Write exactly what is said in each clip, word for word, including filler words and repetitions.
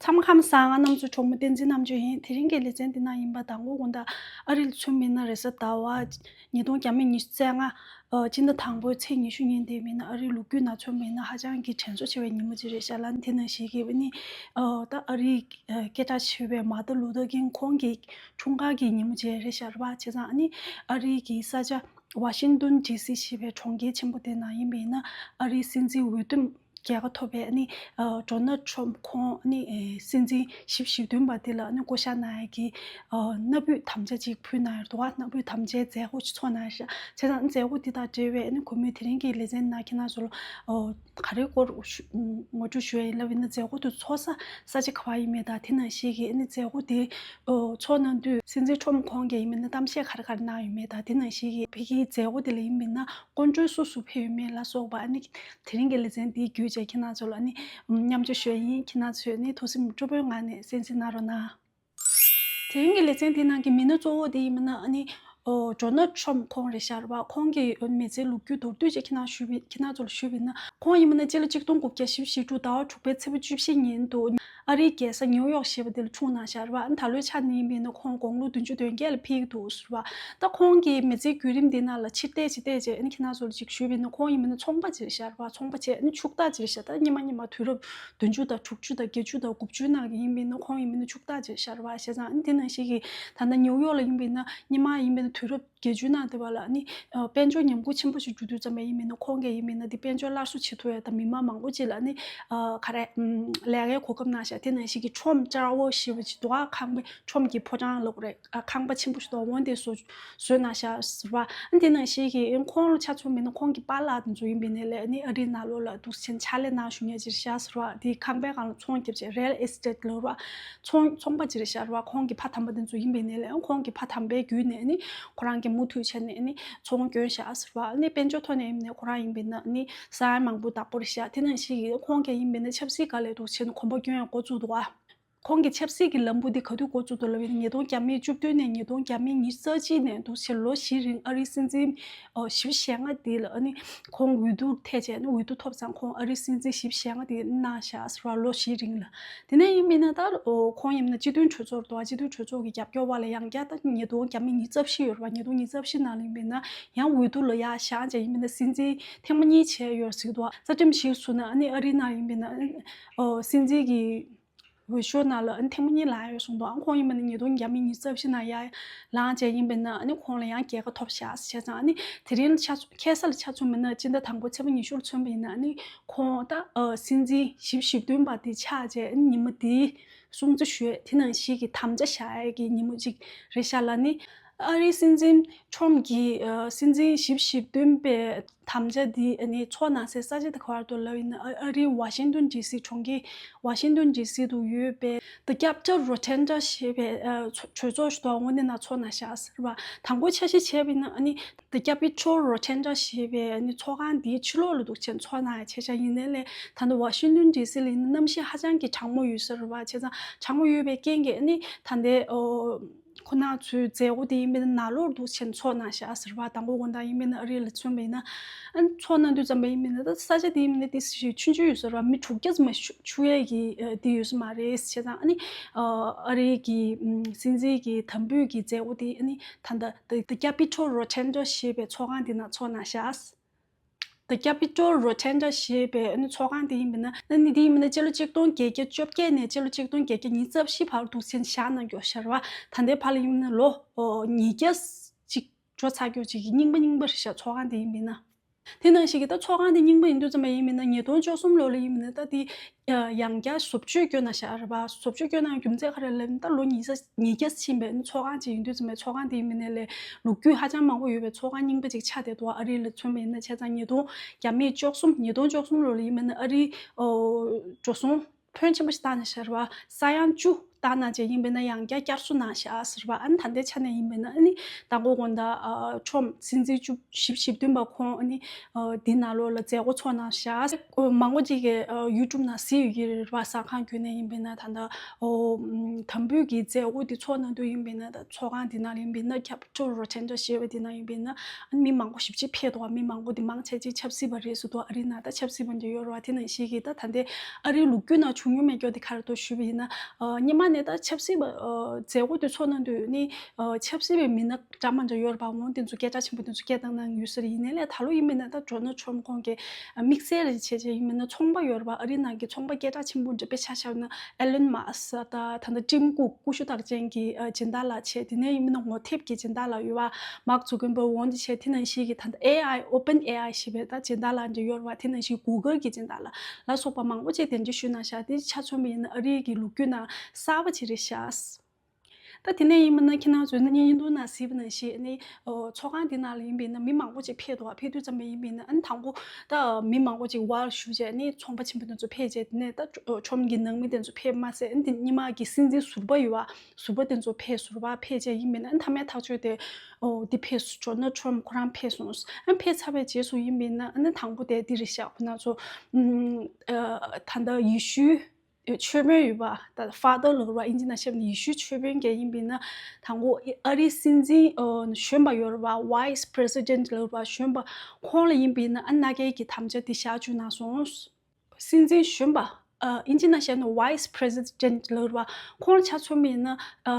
ཐ་མ་ཁམས་བཟང་། ང་རྣམ་ཚོའི་གྲོགས་མོ་བསྟན་འཛིན་རྣམ་དཔྱོད་ཡིན། དེ་རིང་གི་ལེ་ཚན་འདི་ནང་ཡིན་པ་དང་པོ་དགོང་དག་ཨ་རི་ལ་མཚོན་པ་ཡིན་ན་རེས་གཟའ་ཟླ་བ་ཉིས་སྟོང་བརྒྱ་མེད་ཉི་ཤུ་རྩ་ལྔ། ཨ། སྤྱི་ཟླ་དང་པོའི་ཚེས་ཉི་ཤུ་ཉིན་དེ་ཡིན་ན་ཨ་རིའི་ལོ་རྒྱུས་ནང་མཚོན་པ་ཡིན་ན་ཧ་ཅང་གི་དྲན་གསོ་ཆེ་བའི་ཉིན་མོ་ཅིག་རེད་ཤག་ལ། དེ་ནང་བཞིན་གྱི་ཨ་ནི། ཨ། ད་ཨ་རིའི་ཨ་སྐད་གྲགས་ཆེ་བའི་མར་ཏིན་ལུ་ཐར་ཀིང་ཁོང་གི་འཁྲུངས་སྐར་གྱི་ཉིན་མོ་ཅིག་རེད་ཤག་རེད་པ། བྱས་ཙང་ཨ་ནི་ཨ་རིའི་གི་ས་ཆ་ཝ་ཤིང་ཏོན་ཌི་སི་ཞེས་པའི་གྲོང་ཁྱེར་ཆེན་པོ་དེ་ནང་ཡིན་པ་ཡིན་ན་ཨ་རིའི་སྲིད་འཛིན་འོས་བསྡུ་རྒྱལ་ཁ་ཐོབ་པའི་ཨ་ནི། ཨ། ཌོ་ནལ་ཌི་ཊརམ་ཕི་ཁོང་ཨ་ནི། ཨེ། སྲིད་འཛིན་བཞི་བཅུ་ཞེ་བདུན་པ་དེ་ལ་ཨ་ནི་བསྐོ་བཞག་གནང་ཡག་གི། ཨ། མནའ་བོད་དམ་བཅའ་ཅིག་ཕུལ་གནང་ཡོད་འདུག་ག་མནའ་བོད་དམ་བཅའི་མཛད་སྒོ་ཅིག་ཚོགས་གནང་ཤག་བྱས་ཙང་མཛད་སྒོ་དེ་དང་འབྲེལ་བའི་ཨ་ནི་གུས་མོས་དེ་རིང་གི་ལེ་ཚན་ནང་ཁྱེད་རྣམ་ཚོ་ལ། ཨ། ག་རེའི་སྐོར་ཞུ། ངོ་སྤྲོད་ཞུ་ཡ་ཡིན་ལབ་ཡིན་ན་མཛད་སྒོ་དེ་ཚོགས་ས་ས་ཆ་ག་པར་ཡིན་མིན་དང་དེ་ནང་བཞིན་གྱི་ཨ་ནི་མཛད་སྒོ་དེ། ཨ། ཚོགས་གནང་དུས་སྲིད་འཛིན་ཊརམ་ཕི་ཁོང་གིས་ཡིན་མིན་ན་གཏམ་བཤད་ག་རེ་ག་རེ་གནང་ཡོད་མེད་དང་དེ་ནང་བཞིན་གྱི་ཕ་གིའི་མཛད་སྒོ་དེ་ལ་ཡིན་མིན་ན། སྐུ་མགྲོན་སུ་སུ་ཕེབས་ཡོད་མེད་ལ་སོགས་པ་ཨ་ནི་དེ་རིང་གི་ལེ་ཚན་འདིའི་བརྒྱུད་བྱས་ཁྱེད་རྣམ་ཚོ་ལ་ཨ་ནི་མཉམ་སྤྱོད་ཞུ་ཡ་ཡིན། ཁྱེད་རྣམ་ཚོས་ཨ་ནི་ཐུགས་སེམས་སྤྲོ་པོའི་ངང་ནས་གསན་གཟིགས་གནང་རོགས་གནང་། དེ་རིང་གི་ལེ་ཚན་འདིའི་ནང་གི་མི་སྣ་གཙོ་བོ་དེ་ཡིན་མིན་ན་ཨ་ནི། ཨོ། ཌོ་ནལ་ཊརམ་ཕི་ཁོང་རེད་ཤག་རེད་པ། ཁོང་གི་མི་ཚེའི་ལོ་རྒྱུས་མདོར་བསྡུས་ཅིག་ཁྱེད་རྣམ་ཞུས་པ་ཁྱེད་རྣམ་ཚོ་ལ་ཞུས་པ་ཡིན་ན། ཁོང་ཡིན་མིན་ན་སྤྱི་ལོ་གཅིག་སྟོང་དགུ་བརྒྱ་བཞི་བཅུ་ཞེ་དྲུག་ཟླ་བ་དྲུག་པའི་ཚེས་པ་བཅུ་བཞི་ཉིན་དུ་ཨ་རིའི་རྒྱལ་ས་ནིའུ་ཡོག་ཞེས་པ་དེ་ལ་འཁྲུངས་གནང་ཤག་རེད་པ། ཨ་ནི་ད་ལོའི་ཆ་ནས་ཡིན་པ་ཡིན་ན་ཁོང་དགུང་ལོ་བདུན་ཅུ་དོན་བརྒྱད་ལ་ཕེབས་ཀྱི་འདུག་ཟེར་བ། ད་ཁོང་གི་མི་ཚེའི་བརྒྱུད་རིམ་འདི་ནང་ལ་ཕྱིར་བལྟས་ཅིག་བལྟས་རྗེས་ཨ་ནི་ཁྱེད་རྣམ་ཚོ་ལ་ཅིག་ཞུས་པ་ཡིན་ན། ཁོང་ཡིན་མིན་ན་ཚོང་པ་ཅིག་རེད་ཤག་རེད་པ། ཚོང་པ་བྱས་ཨ་ནི་ཕྱུག་བདག་ཅིག་རེད་ཤག་ད་སྔོན་མ་སྔོན་མ་དུས་རབས་བདུན་ཅུ་དང་དྲུག་ཅུ་དང་བརྒྱད་ཅུ་དང་དགུ་བཅུའི་ནང་གི་ཡིན་པ་ཡིན་ན་ཁོང་ཡིན་མིན་ན་ཕྱུག་བདག་ཅིག་རེད་ཤག་རེད་པ། བྱས་ཙང་ཨ་ནི་དེ་ནང་བཞིན་གྱི་ད་ལྟ་ནིའུ་ཡོག་ལ་ཡིན་པ་ཡིན་ན་སྔོན་མ་ཡིན་པ་ཡིན་ན་དུས་རབས་བརྒྱད་ཅུའི་ནང་དེ་བ་ལ་ཨ་ནི། ཨ། དཔལ་འབྱོར་ཉམས་རྒུད་ཆེན་པོ་ཞིག་འགྲོ་དུས་ཙམ་པ་ཡིན་མིན་ན་ཁོང་གིས་ཡིན་མིན་ན་དེ་དཔལ་འབྱོར་སླར་གསོ་བྱེད་ཐུབ་ཡ་དང་མི་མང་མང་པོ་ཅིག་ལ་ཨ་ནི། ཨ། ག་རེ། ཨམ། ལས་ཀའི་གོ་སྐབས་གནང་ཤག་དེ་ནང་བཞིན་གྱི་ཊརམ་ཊ་ཝར་ཞེས་པ་ཅིག་འདུག་ག་ཁང་པ་ཊརམ་གྱི་ཕོ་བྲང་ལབ་དགོས་རེད། ཨ། ཁང་པ་ཆེན་པོ་ཞིག་འདུག་འོ་དེ་བཟོ་བཟོས་གནང་ཤག་ཟེར་བ། ཨ། དེ་ནང་བཞིན་གྱི་ཁོང་ལ་ཆ་མཚོན་པ་ཡིན་ན་ཁོང་གི་པཱ་ལགས་དེ་ཚོ་ཡིན་པ་ཡིན་ནའི་ལས་ཨ་ནི་ཨ་རིའི་ནང་ལོགས་ལ་འདུག་སེ་ཕྱག་ལས་གནང་བཞུགས་མཁན་ཅིག་རེད་ཤག་ཟེར་བ། དེ་ཁང་པའི་སྒང་ལ་ཚོང་བརྒྱབ་བྱས་རི་ཡལ་ཨེ་སི་ཊེཊ་ལབ་ར། ཚོང་ཚོང་པ་ཅིག་རེད་ཤག་རེད་པ། ཁོང་གི་ཕ་དམ་པ་དེ་ཚོ་ཡིན་པ་ཡིན་ནའི་ལས་ཁོང་གི་ཕ་དམ་པའི་བརྒྱུད་ནས་ནི་ཁོ་རང་གིས་མུ་མཐུད་བྱས་ནས་ནི་ཚོང་བསྐྱོན་བཞག་ཟེར་བ། ནི་དཔལ་འབྱོར་ཐོག་ནས་ཡིན་ནའི་ཁོ་རང་ཡིན་པ་ཡིན་ན་ནི་ས་ཡ་མང་པོ་བདག་པོ་རེད་ཤག་དེ་ནང་བཞིན་གྱི་ཁོང་གིས་ཡིན་པ་ཡིན་ན་ཆབ་སྲིད་སྒང་ལ་འདུག་བྱས་ནས་གོམ་པ་བསྐྱོན་ཡག་འགོ་བཙུགས་འདུག་ག་ཁོང་གི་ཆབ་སྲིད་ཀྱི་ལམ་བུ་འདི་ག་དུས་འགོ་བཙུགས་འདུག་ལབ་ཡིན་ན་ཉིས་སྟོང་བརྒྱ་མེད་བཅུ་བདུན་ནས་ཉིས་སྟོང་བརྒྱ་མེད་ཉི་ཤུ་རྩ་གཅིག་ནས་འདུག་བྱས་ལོ་བཞིའི་རིང་ཨ་རིའི་སྲིད་འཛིན་ཨོ་བཞི་བཅུ་ཞེ་ལྔ་དེ་ལ་ཨ་ནི་ཁོང་འོས་བསྡུ་ཐེབས་བྱས་ནས་འོས་བསྡུ་ཐོབ་ཙང་ཁོང་ཨ་རིའི་སྲིད་འཛིན་བཞི་བཅུ་ཞེ་ལྔ་དེ་གནང་བཞག་ཟེར་བ། ལོ་བཞིའི་རིང་ལ། དེ་ནས་ཡིན་མིན་ན་ད་ཨོ་ཁོང་ཡིན་མིན་ན་སྤྱི་མཐུན་གྲོས་ཚོགས་འདུག་སྤྱི་མཐུན་གྲོས་ཚོགས་ཀྱི་རྒྱབ་སྐྱོར་བ་ལ་ཡང་བསྐྱར་ད་ཉིས་སྟོང་བརྒྱ་མེད་ཉི་ཤུ་རྩ་བཞི་ཡོད་རེད་པ། ཉིས་སྟོང་ཉི་ཤུ་རྩ་བཞི་ནང་ལ་ཡིན་མིན་ན་ཡང་འོས་བསྡུ་ལ་ཡར་བཞེངས་བྱས་ཡིན་མིན་ན་སྲིད་འཛིན་ཐེངས་མ་གཉིས་བྱས་ཡོད་ཟེར་གྱི་འདུག་རྩ་ཁྲིམས་གཞིར་བཟུང་ན་ཨ་ནི་ཨ་རིའི་ནང་ཡིན་མིན་ན་ཨོ་སྲིད་འཛིན་གྱི་འོས་ཤོག་ནང་ལ་ཨ་ནི་ཐེངས་མ་གཉིས་ལངས་ཡོད་གསུངས་འདུག་ཨ་ཁོང་ཡིན་པ་ན་ཉིས་སྟོང་བརྒྱ་མེད་ཉི་ཤུ་རྩ་བཞི་ནང་ཡར་ལངས་བྱས་ཡིན་པ་ན་ཨ་ནི་ཁོང་ལ་ཡང་རྒྱལ་ཁ་ཐོབ་བཞག་བྱས་ཙང་ཨ་ནི་དེ་རིང་ལ་ཆ་ཁ་སང་ལ་ཆ་མཚོན་པ་ན་སྤྱི་ཟླ་དང་པོ་ཚེས་པ་ཉི་ཤུ་ལ་མཚོན་པ་ཡིན་ན་ཨ་ནི་ཁོང་ད་ཨ་སྲིད་འཛིན་བཞི་བཅུ་ཞེ་བདུན་པ་དེ་ཆགས་བྱས་ཨ་ནི་ཉི་མ་དེའི་སྲུང་བརྩི་ཞུ་ཡས་དེ་ནང་བཞིན་གྱི་དམ་བཅའ་བཞག་ཡས་ཀྱི་ཉིན་མོ་གཅིག་རེད་ཤག་ལ་ནི། ཨ་རིའི་སྲིད་འཛིན་ཁྲོམ་གྱིས་ཨ་སྲིད་འཛིན་བཞི་བཅུ་ཞེ་བདུན་པའི་དམ་བཅའ་འདི་ཨ་ནི་ཚོགས་གནང་སའི་ས་ཆ་དེ་ག་བར་དུ་ལབ་ཡིན་ན་ཨ་ཨ་རིའི་ཝ་ཤིང་ཏོན་ཌི་སི་གྲོང་ཁྱེར་ཝ་ཤིང་ཏོན་ཌི་སི་དུ་ཡོད་པའི་The Capitol Rotunda ཞེས་པའི་ཨ་གྲོས་གྲོས་ཚོགས་ཤིག་འདུག་འོ་དེ་ནང་ཚོགས་གནང་བཞག་ཟེར་བ། དང་པོ་འཆར་གཞི་བྱས་པ་ཡིན་ན་ཨ་ནི་The Capitol Rotunda ཞེས་པའི་ཨ་ནི་ཚོགས་ཁང་འདིའི་ཕྱི་ལོགས་ལ་འདུག་བྱས་ཚོགས་གནང་ཡ་བྱས་བཞག་ཡིན་ནའི་ལས་ད་ལྟ་ཝ་ཤིང་ཏོན་ཌི་སི་ལ་ཡིན་ན་གནམ་གཤིས་ཧ་ཅང་གི་གྲང་མོ་ཡོད་ས་རེད་བ། བྱས་ཙང་གྲང་མོ་ཡོད་པའི་རྐྱེན་གྱིས་ཨ་ནི་ད་ལྟའི་ཨོ། ཁོ་ན་ཚོའི་མཛད་སྒོ་དེ་ཡིན་པས་ན་ནང་ལོགས་འདུག་བྱས་ནས་ཚོགས་གནང་བཞག་ཟེར་བ། དང་པོ་དགོང་དག་ཡིན་པས་ན་ཨ་རི་ལ་མཚོན་པ་ཡིན་ན། ཨ་ནི་ཚོགས་གནང་དུས་ཙམ་པ་ཡིན་པས་ན་ད་ས་ཆ་དེ་ཡིན་པས་ན་ཏོག་ཙམ་ཞིག་ཆུང་ཆུང་ཡོད་ཟེར་བ། མི་དྲུག་བརྒྱ་ཙམ་མ་ཞུ་ཆུ་ཡས་ཀྱི་ཨ་དེ་ཡོད་ས་མ་རེད། བྱས་ཙང་ཨ་ནི་ཨ་ཨ་རི་གི་ཨམ་སྲིད་འཛིན་གྱི་དམ་འབུལ་གྱི་མཛད་སྒོ་དེ་ཨ་ནི་ད་ལྟ་The The Capitol Rotunda ཞེས་པའི་ཚོགས་ཁང་དེ་ནང་ཚོགས་གནང་བཞག The Capitol Rotunda ཞེས་པའི་ཨ་ནི་ཚོགས་ཁང་དེ་ཡིན་པས་ན་ཨ་ནི་དེ་ཡིན་པས་ན་སྤྱི་ལོ་གཅིག་སྟོང་བརྒྱད་བརྒྱ་བཅོ་བརྒྱད་ནས་སྤྱི་ལོ་གཅིག་སྟོང་བརྒྱད་བརྒྱ་ཉི་ཤུ་རྩ་བཞི་བར་དུ་ཟིན་བཞག་གནང་མགྱོགས་ཤར་བ། ད་ལྟའི་བར་ལ་ཡིན་པས་ན་ལོ་ཨོ་ཉིས་བརྒྱ་ཅིག་འགྲོ་ཚར་མགྱོགས་ཅིག་གི་རྙིང་པ་རྙིང་པ་རེད་ཤག་ཚོགས་ཁང་དེ་ཡིན་པས་ན། དེ་ནང་བཞིན་གྱི་ད་ཚོགས་ཁང་དེ་རྙིང་པ་ཡིན་དུས་ཙམ་པ་ཡིན་པས་ན་ཉིས་སྟོང་བཅུ་གསུམ་ལོ་ལ་ཡིན་པས་ན་ད་དེ་ཡང་བསྐྱར་བཟོ་བཅོས་བསྐྱོན་གནང་བཞག་རེད་པ། བཟོ་བཅོས་བསྐྱོན་གནང་རྒྱུ་མཚན་ག་རེ་ལབ་ན་ད་ལོ་ཉིས་ས་ཉིས་བརྒྱ་ཕྱིན་པའི་ཚོགས་ཁང་ཅིག་ཡིན་དུས་ཙམ་པའི་ཚོགས་ཁང་དེ་ཡིན་པས་ན་ལས་ལོ་རྒྱུས་ཧ་ཅང་མང་པོ་ཡོད་པའི་ཚོགས་ཁང་རྙིང་པ་ཅིག་ཆགས་བསྡད་འདུག་ཨ་རི་ལ་མཚོན་པ་ཡིན་ན་བྱས་ཙང་ཉིས་སྟོང་བརྒྱ་མེད་བཅུ་གསུམ་ཉིས་སྟོང་བཅུ་གསུམ་ལོ་ལ་ཡིན་པས་ན་ཨ་རི་ཨོ་འགྲོ་སོང་ཕོན་ཆེན་པོ་ཞིག་བཏང་ནས་བཞག་རེད་པ། ས་ཡ་བཅུ་ བཏང་གནང་བྱས་ཡིན་པས་ན་ཡང་བསྐྱར་བསྐྱར་གསོ་གནང་བཞག་ཟེར་བ། ཨ་ནི་ད་ལྟའི་ཆ་ནས་ཡིན་པས་ན་ཨ་ནི་མདང་དགོང་དགོང་དག་ཨ་ཁྲོམ་སྲིད་འཛིན་བཅུ་བཞི་བཅུ་བདུན་པ་ཁོང་ཨ་ནི་ཨ་འདི་ནང་ལོགས་ལ་མཛད་སྒོ་ཚོགས་གནང་བཞག་མང་པོ་ཅིག་གིས་ཨ་ཡུ་ཊུབ་ནང་གཟིགས་ཡོད་ཀྱི་རེད་བ། གསར་ཁང་བརྒྱུད་ནས་ཡིན་པས་ན་ད་ལྟ་ཨོ་དམ་འབུལ་གྱི་མཛད་སྒོ་འདི་ཚོགས་གནང་དུས་ཡིན་པས་ན་ད་ཚོགས་ཁང་འདི་ནང་ལ་ཡིན་པས་ན་ཁྱབ་ཊལ་རོ་ཊན་ཌ་ཞེས་པ་འདི་ནང་ཡིན་པས་ན་ཨ་ནི་མི་མང་པོ་ཞེ་པོ་ཅིག་ཕེབས་འདུག་མི་མང་པོ་འདི་མང་ཆེ་ཅིག་ཆབ་སྲིད་པ་རེད་ཟེར་འདུག་ཨ་རིའི་ནང་ད་ཆབ་སྲིད་པ་འདི་ཡོད་རེད་བ། དེ་ནང་བཞིན་གྱི་ད་ད་ལྟའི་ཨ་རིའི་ལོ་རྒྱུས་ནང་བྱུང་མྱོང་མེད་མཁན་འདི་ག་རེ་འདུག་ཞུས་པ་ཡིན་ན། ཨ་སྔོན་མ་ནས་ད་ཆབ་སྲིད་པ་ཨ་མཛད་སྒོ་དེ་ཚོགས་གནང་དུས་ནི་ཨ་ཆབ་སྲིད་པའི་མི་སྣ་འདྲ་མི་འདྲ་ཡོད་རེད་པ། འོ་དེ་ཚོ་སྐད་གྲགས་ཆེན་པོ་དེ་ཚོ་སྐད་བཏང་གནང་ཡོད་ས་རེད། ཡིན་ནའི་ལས་ད་ལོ་ཡིན་པས་ན་ད་ཌོ་ནལ་ཊམ་ཁོང་གིས་ཨ་དམིགས་བསལ་རེ་བྱས་བྱས་ཡིན་པས་ན་ཚོང་པ་ཡོད་རེད་པ། ཨ་རིའི་ནང་གི་ཚོང་པ་སྐད་གྲགས་ཆེན་པོ་འདྲ་དཔེ་ཆ་བཞག་ན་ཨེ་ལོན་མཱ་སི་ད་ད་ལྟ་ཊིམ་ཀུག་ཀུ་ཤུ་རྟགས་ཅན་གྱི་ཨ་སྦྱིན་བདག་ལགས་བྱས། དེ་ནས་ཡིན་པས་ན་ངོ་དེབ་ཀྱི་སྦྱིན་བདག་ལགས་ཡོད་པ། མཱག་ཛུ་ཀེན་བྷར་འོ་འདི་བྱས། དེ་ནང་བཞིན་གྱི་ད་ལྟ་ཨེ་ཨའི་ཨོ་པན་ཨེ་ཨའི་ཞེས་པའི་ད་སྦྱིན་བདག་ལགས་འདྲ་ཡོད་རེད་པ། དེ་ནང་བཞིན་གུ་གལ་གྱི་སྦྱིན་བདག་ལགས་ལ་སོགས་པ་མང་པོ་ཅིག་གདན་འདྲེན་ཞུས་གནང་བཞག་དེ་ཆ་མཚོན་པ་ཡིན་ན་ཨ་རིའི་གི་ལོ་རྒྱུས་ནང་གསར་པ་ཅིག་རེད་ཤག་ད་དེ་ནས་ཡིན་པ་ན་ཁྱེད་རང་ཚོས་ན་བརྙན་ཐུང་ནང་གཟིགས་པ་ནང་བཞིན་ནི་ཨོ་ཚོགས་ཁང་འདི་ནང་ལ་ཡིན་པས་ན་མི་མང་པོ་ཅིག་ཕེབས་འདུག་ཕེབས་དུས་ཙམ་པ་ཡིན་པས་ན་ཨ་ནི་དང་པོ་ད་མི་མང་པོ་ཅིག་ཝེལ་ཞུ་བྱས་ནི་ཚོང་པ་ཆེན་པོ་དེ་ཚོ་ཕེབས་བྱས། དེ་ནས་ད་ཁྲོམ་གྱི་ནང་མི་དེ་ཚོ་ཕེབས་མ་ཟད་ཨ་ནི་དེ་སྔོན་མ་གི་སྲིད་འཛིན་ཟུར་པ་ཡོད་པ། ཟུར་པ་དེ་ཚོ་ཕེབས། ཟུར་པ་ཕེབས་བྱས་ཡིན་པས་ན་ཨ་ནི་མཐའ་མའི་ཐག་གཅོད་དེ་ཨོ་འདི་ཕེབས་སོང་། ཌོ་ནལ་ཊམ་ཁོ་རང་ཕེབས་སོང་། ཨ་ནི་ཕེབས་ཚར་བའི་རྗེས་སུ་ཡིན་པས་ན་ཨ་ནི་དང་པོ་དེ་འདི་རེད་ཤག་ཁོ་ན་ཚོ་ཨ་ད་ལྟ་ཡེ་ཤུའི་མཆོད་དཔོན་ཡོད་པ། ད་ཕ་ཏར་ལབ་ར་ཨིན་ཇི་ནང་བཤད་ན་ཡེ་ཤུའི་མཆོད་དཔོན་གྱི་ཡིན་པས་ན་དང་པོ་ཨ་རིའི་སྲིད་འཛིན་ཨ་གཞོན་པ་ཡོད་ར་བ། Vice President ལབ་ར་གཞོན་པ་ཁོང་ལ་ཡིན་པས་ན་ཨ་མནའ་སྐྱེལ་གྱི་དམ་བཅའ་འདི་བཞག་བཅུག་གནང་སོང་། སྲིད་འཛིན་གཞོན་པ་ཨ་ཨིན་ཇི་ནང་བཤད་ན་Vice President ལབ་ར་བ། ཁོང་ལ་ཆ་མཚོན་པ་ཡིན་ན་ཨ་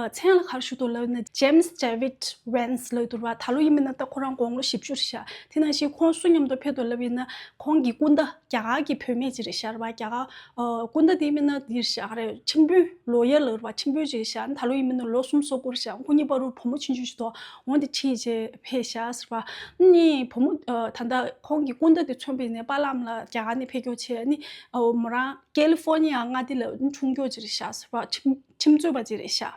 མཚན་ལ་ག་རེ་ཞུ་འདུག་ལབ་ན་James David Vance ལབ་འདུག་ར། ད་ལོ་ཡིན་པས་ན་ད་ཁོ་རང་དགུང་ལོ་བཞི་བཅུ་རེད་ཤག་དེ་ནང་བཞིན་ཁོང་སུ་མཉམ་དུ་ཕེབས་འདུག་ལབ་ཡིན་ན་ཁོང་གི་སྐུ་ཟླ་རྒྱ་གར་གྱི་བུད་མེད་ཅིག་རེད་ཤག་ར་བ། རྒྱ་གར་ཨ་སྐུ་ཟླ་དེ་མིན་ན་དེ་རེད་ཤག་རེད། ཁྲིམས་དཔོན་ལོ་ཡར་ལབ་ར་བ། ཁྲིམས་དཔོན་ཅིག་རེད་ཤག་ད་ལོ་ཡིན་པས་ན་ལོ་སུམ་ཅུ་སོ་དགུ་རེད་ཤག་ཁོང་གཉིས་བར་དུ་བུ་མོ་ཆུང་ཆུང་ཞིག་འདུག་འོ་དེ་ཁྲིད་བྱས་ཕེབས་ཤག་ཟེར་བ། ནི་བུ་མོ་ཨ་ད་ལྟ་ཁོང་གི་སྐུ་ཟླ་དེ་མཚོན་པ་ཡིན་ན་པཱ་ལགས་ལ་རྒྱ་གར་ནས་ཕེབས་སྐྱོར་བྱས་ནི་ཨོ་མོ་རང་ཀེ་ལི་ཧྥོར་ནི་ཡ་མངའ་སྡེ་ལ་འཁྲུངས་སྐྱོར་ཅིག་རེད་ཤག་ཟེར་བ། ཁྲིམས་ཁྲིམས་རྩོད་པ་ཅིག་རེད་ཤག་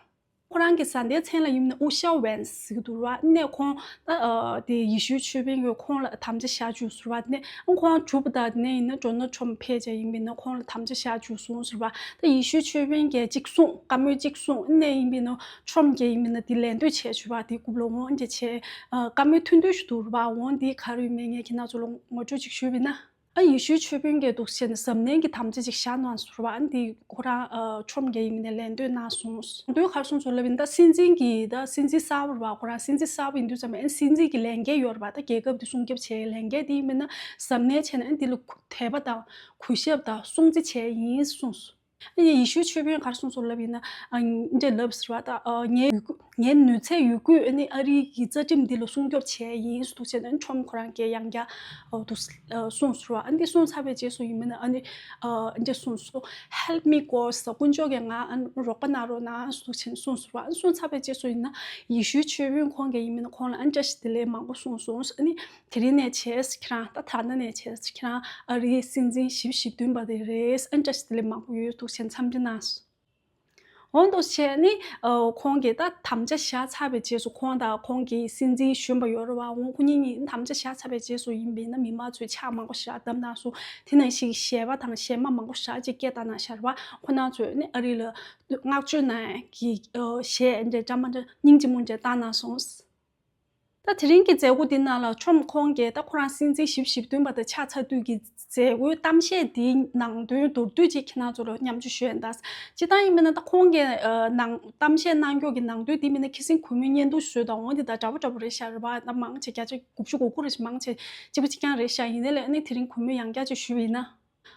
ཁོ་རང་གི་བཟའ་ཟླའི་མཚན་ལ་ཡིན་ན་ཨུ་ཤ་ཝན་ཟེར་གྱི་འདུག་ར། ནས་ཁོང་ད་ཨ་དེ་ཡེ་ཤུའི་ཆོས་དཔོན་གྱིས་ཁོང་ལ་དམ་བཅའ་བཞག་བཅུག་ཟེར་བ། ནས་ཁོང་གྲུབ་པ་དང་དེ་ནས་ཡིན་ན་ཌོ་ནལ་ཁྲོམ་ཕེབས་བྱས་ཡིན་པས་ན་ཁོང་ལ་དམ་བཅའ་བཞག་བཅུག་སོང་ཟེར་བ། ད་ཡེ་ཤུའི་ཆོས་དཔོན་གྱིས་གཅིག་གསུངས། བཀའ་མོལ་གཅིག་གསུངས། ནས་ཡིན་པས་ན་ཁྲོམ་གྱིས་ཡིན་པས་ན་དེ་ལད་ཟློས་བྱས་བྱུང་བ། དེ་རྐུབ་ལ་འོང་འདི་བྱས་ཨ་བཀའ་མོལ་ཐུང་ཐུང་ཞིག་འདུག་ར་བ། འོང་འདི་ག་རེ་ཡོད་མེད་ངས་ཁྱེད་རང་ཚོ་ལ་ངོ་སྤྲོད་ཅིག་ཞུས་པ་ཡིན་ན། ཨ་ཡེ་ཤུའི་ཆོས་དཔོན་གྱིས་འདུག་བྱས་ནས་གཟབ་ནན་གྱི་དམ་བཅའ་ཅིག་བཞག་གནང་ཟེར་བ། ཨ་ནི་དེ་ཁོ་རང་ཨ་ཁྲོམ་གྱིས་ཡིན་ནས་ལད་ཟློས་གནང་སོང་། དོན་ག་རེ་སོང་ཚུལ་ལབ་ཡིན་ད་སྲིད་འཛིན་གྱི་ད་སྲིད་འཛིན་གསར་པ་རེད་བ། ཁོ་རང་སྲིད་འཛིན་གསར་པ་ཡིན་དུས་ཙམ་པ་ཨ་ནི་སྲིད་འཛིན་གྱི་ལས་འགན་ཡོད་རེད་བ། ད་རྒྱལ་ཁབ་དེ་སྲུང་སྐྱོབ་བྱེད་ལས་འགན་དེ་ཡིན་མིན་ན་གཟབ་ནན་བྱས་ནས་ཨ་ནི་དེ་ལ་དད་པ་དང་གུས་ཞབས་དང་སྲུང་བརྩི་བྱས་ཡིན་གསུངས་སོང་། ཨ་ནི་ཡེ་ཤུའི་ཆོས་དཔོན་ག་རེ་གསུངས་སོང་ལབ་ཡིན་ན་ཨ་འདྲ་ལབ་ཟེར་བ། ད་ཨ་ངའི་ཡོད་རྒུ་ངའི་ནུས་ཚད་ཡོད་རྒུས་ཨ་ནི་ཨ་རིའི་གི་རྩ་ཁྲིམས་འདི་ལ་སྲུང་སྐྱོབ་བྱས་ཡིན་འདུག་བྱས་ནས་ཁྲོམ་ཁོ་རང་གིས་ཡང་བསྐྱར་ཨ་འདུག་ཨ་གསུངས་ཟེར་བ། ཨ་ནི་གསུངས་ཚར་བའི་རྗེས་སུ་ཡིན་མིན་ན་ཨ་ནི་ཨ་འདྲ་གསུངས་སོང་། Help me God ཟེར། དཀོན་མཆོག་གིས་ང་ཨ་ནི་རོགས་པ་གནང་རོགས་གནང་འདུག་བྱས་ནས་གསུངས་ཟེར་བ། ཨ་ནི་གསུངས་ཚར་བའི་རྗེས་སུ་ཡིན་ན་ཡེ་ཤུའི་ཆོས་དཔོན་ཁོང་གིས་ཡིན་མིན་ན་ཁོང་ལ་ཨ་ནི་བཀྲ་ཤིས་བདེ་ལེགས་མང་པོ་གསུངས་སོང་། ཨ་ནི་དེ་རིང་ནས་བྱས་ཁྱེད་རང་ད་ད་ལྟ་ནས་བྱས་ཁྱེད་རང་ཨ་རིའི་སྲིད་འཛིན་བཞི་བཅུ་ཞེ་བདུན་པ་དེ་རེད། ཨ་ནི་བཀྲ་ཤིས་བདེ་ལེགས་མང་པོ་ཡོད་འདུག་བྱས་ནས་འཚམས་འདྲི་གནང་སོང་། འོ་འདུག་བྱས་ནི་ཨ་ཁོང་གིས་ད་དམ་བཅའ་བཞག་ཚར་བའི་རྗེས་སུ་ཁོང་དང་ཁོང་གི་སྲིད་འཛིན་གཞོན་པ་ཡོད་རེད་བ། འོ་ཁོ་གཉིས་གཉིས་དམ་བཅའ་བཞག་ཚར་བའི་རྗེས་སུ་ཡིན་པས་ན་མི་མང་ཚོས་ཕྱག་མང་པོ་ཞིག་བརྡབས་གནང་སོང་། དེ་ནང་བཞིན་གྱི་གཞས་པ་དང་གཞས་མ་མང་པོ་ཞིག་ཅིག་སྐད་བཏང་གནང་ཤག་རེད་བ། ཁོ་རང་ཚོས་ནི་ཨ་རི་ལ་བསྔགས་བརྗོད་གནང་ཡག་གི་ཨ་གཞས་འདྲ་འདྲ་མ་འདྲ་སྙིང་རྗེ་མོ་འདྲ་བཏང་གནང་སོང་། ད་དེ་རིང་གི་མཛད་སྒོ་འདི་ནང་ལ་ཁྲོམ་ཁོང་གིས་ད་ཁོ་རང་སྲིད་འཛིན་བཞི་བཅུ་ཞེ་བདུན་པ་དང་ཕྱག་འཚལ་དུས་ཀྱི་མཛད་སྒོའི་གཏམ་བཤད་འདིའི་ནང་དོན་མདོར་བསྡུས་ཅིག་ཁྱེད་རང་ཚོ་ལ་མཉམ་སྤྱོད་ཞུ་ཡ་ཡིན། ད་སྤྱིར་བཏང་ཡིན་པ་ན་ད་ཁོང་གིས་ཨ་ནང་གཏམ་བཤད་གནང་ཕྱོགས་ཀྱི་ནང་དོན་འདི་མིན་ན་ཁ་སང་གུས་མོའི་བརྙན་ཐུང་བཟོས་དང་འོ་འདི་དང་འདྲ་པོ་འདྲ་པོ་རེད་ཤག་རེད་བ། ད་མང་ཆེ་བརྒྱ་ཆ་དགུ་བཅུ་གོ་དགུ་རེ་ཞིག་མང་ཆེ་གཅིག་པ་གཅིག་རྐྱང་རེད་ཤག་ཡིན་ནའི་ལས་ཨ་ནི་དེ་རིང་གུས་མོས་ཡང་བསྐྱར་ཅིག་ཞུས་པ་ཡིན་ན།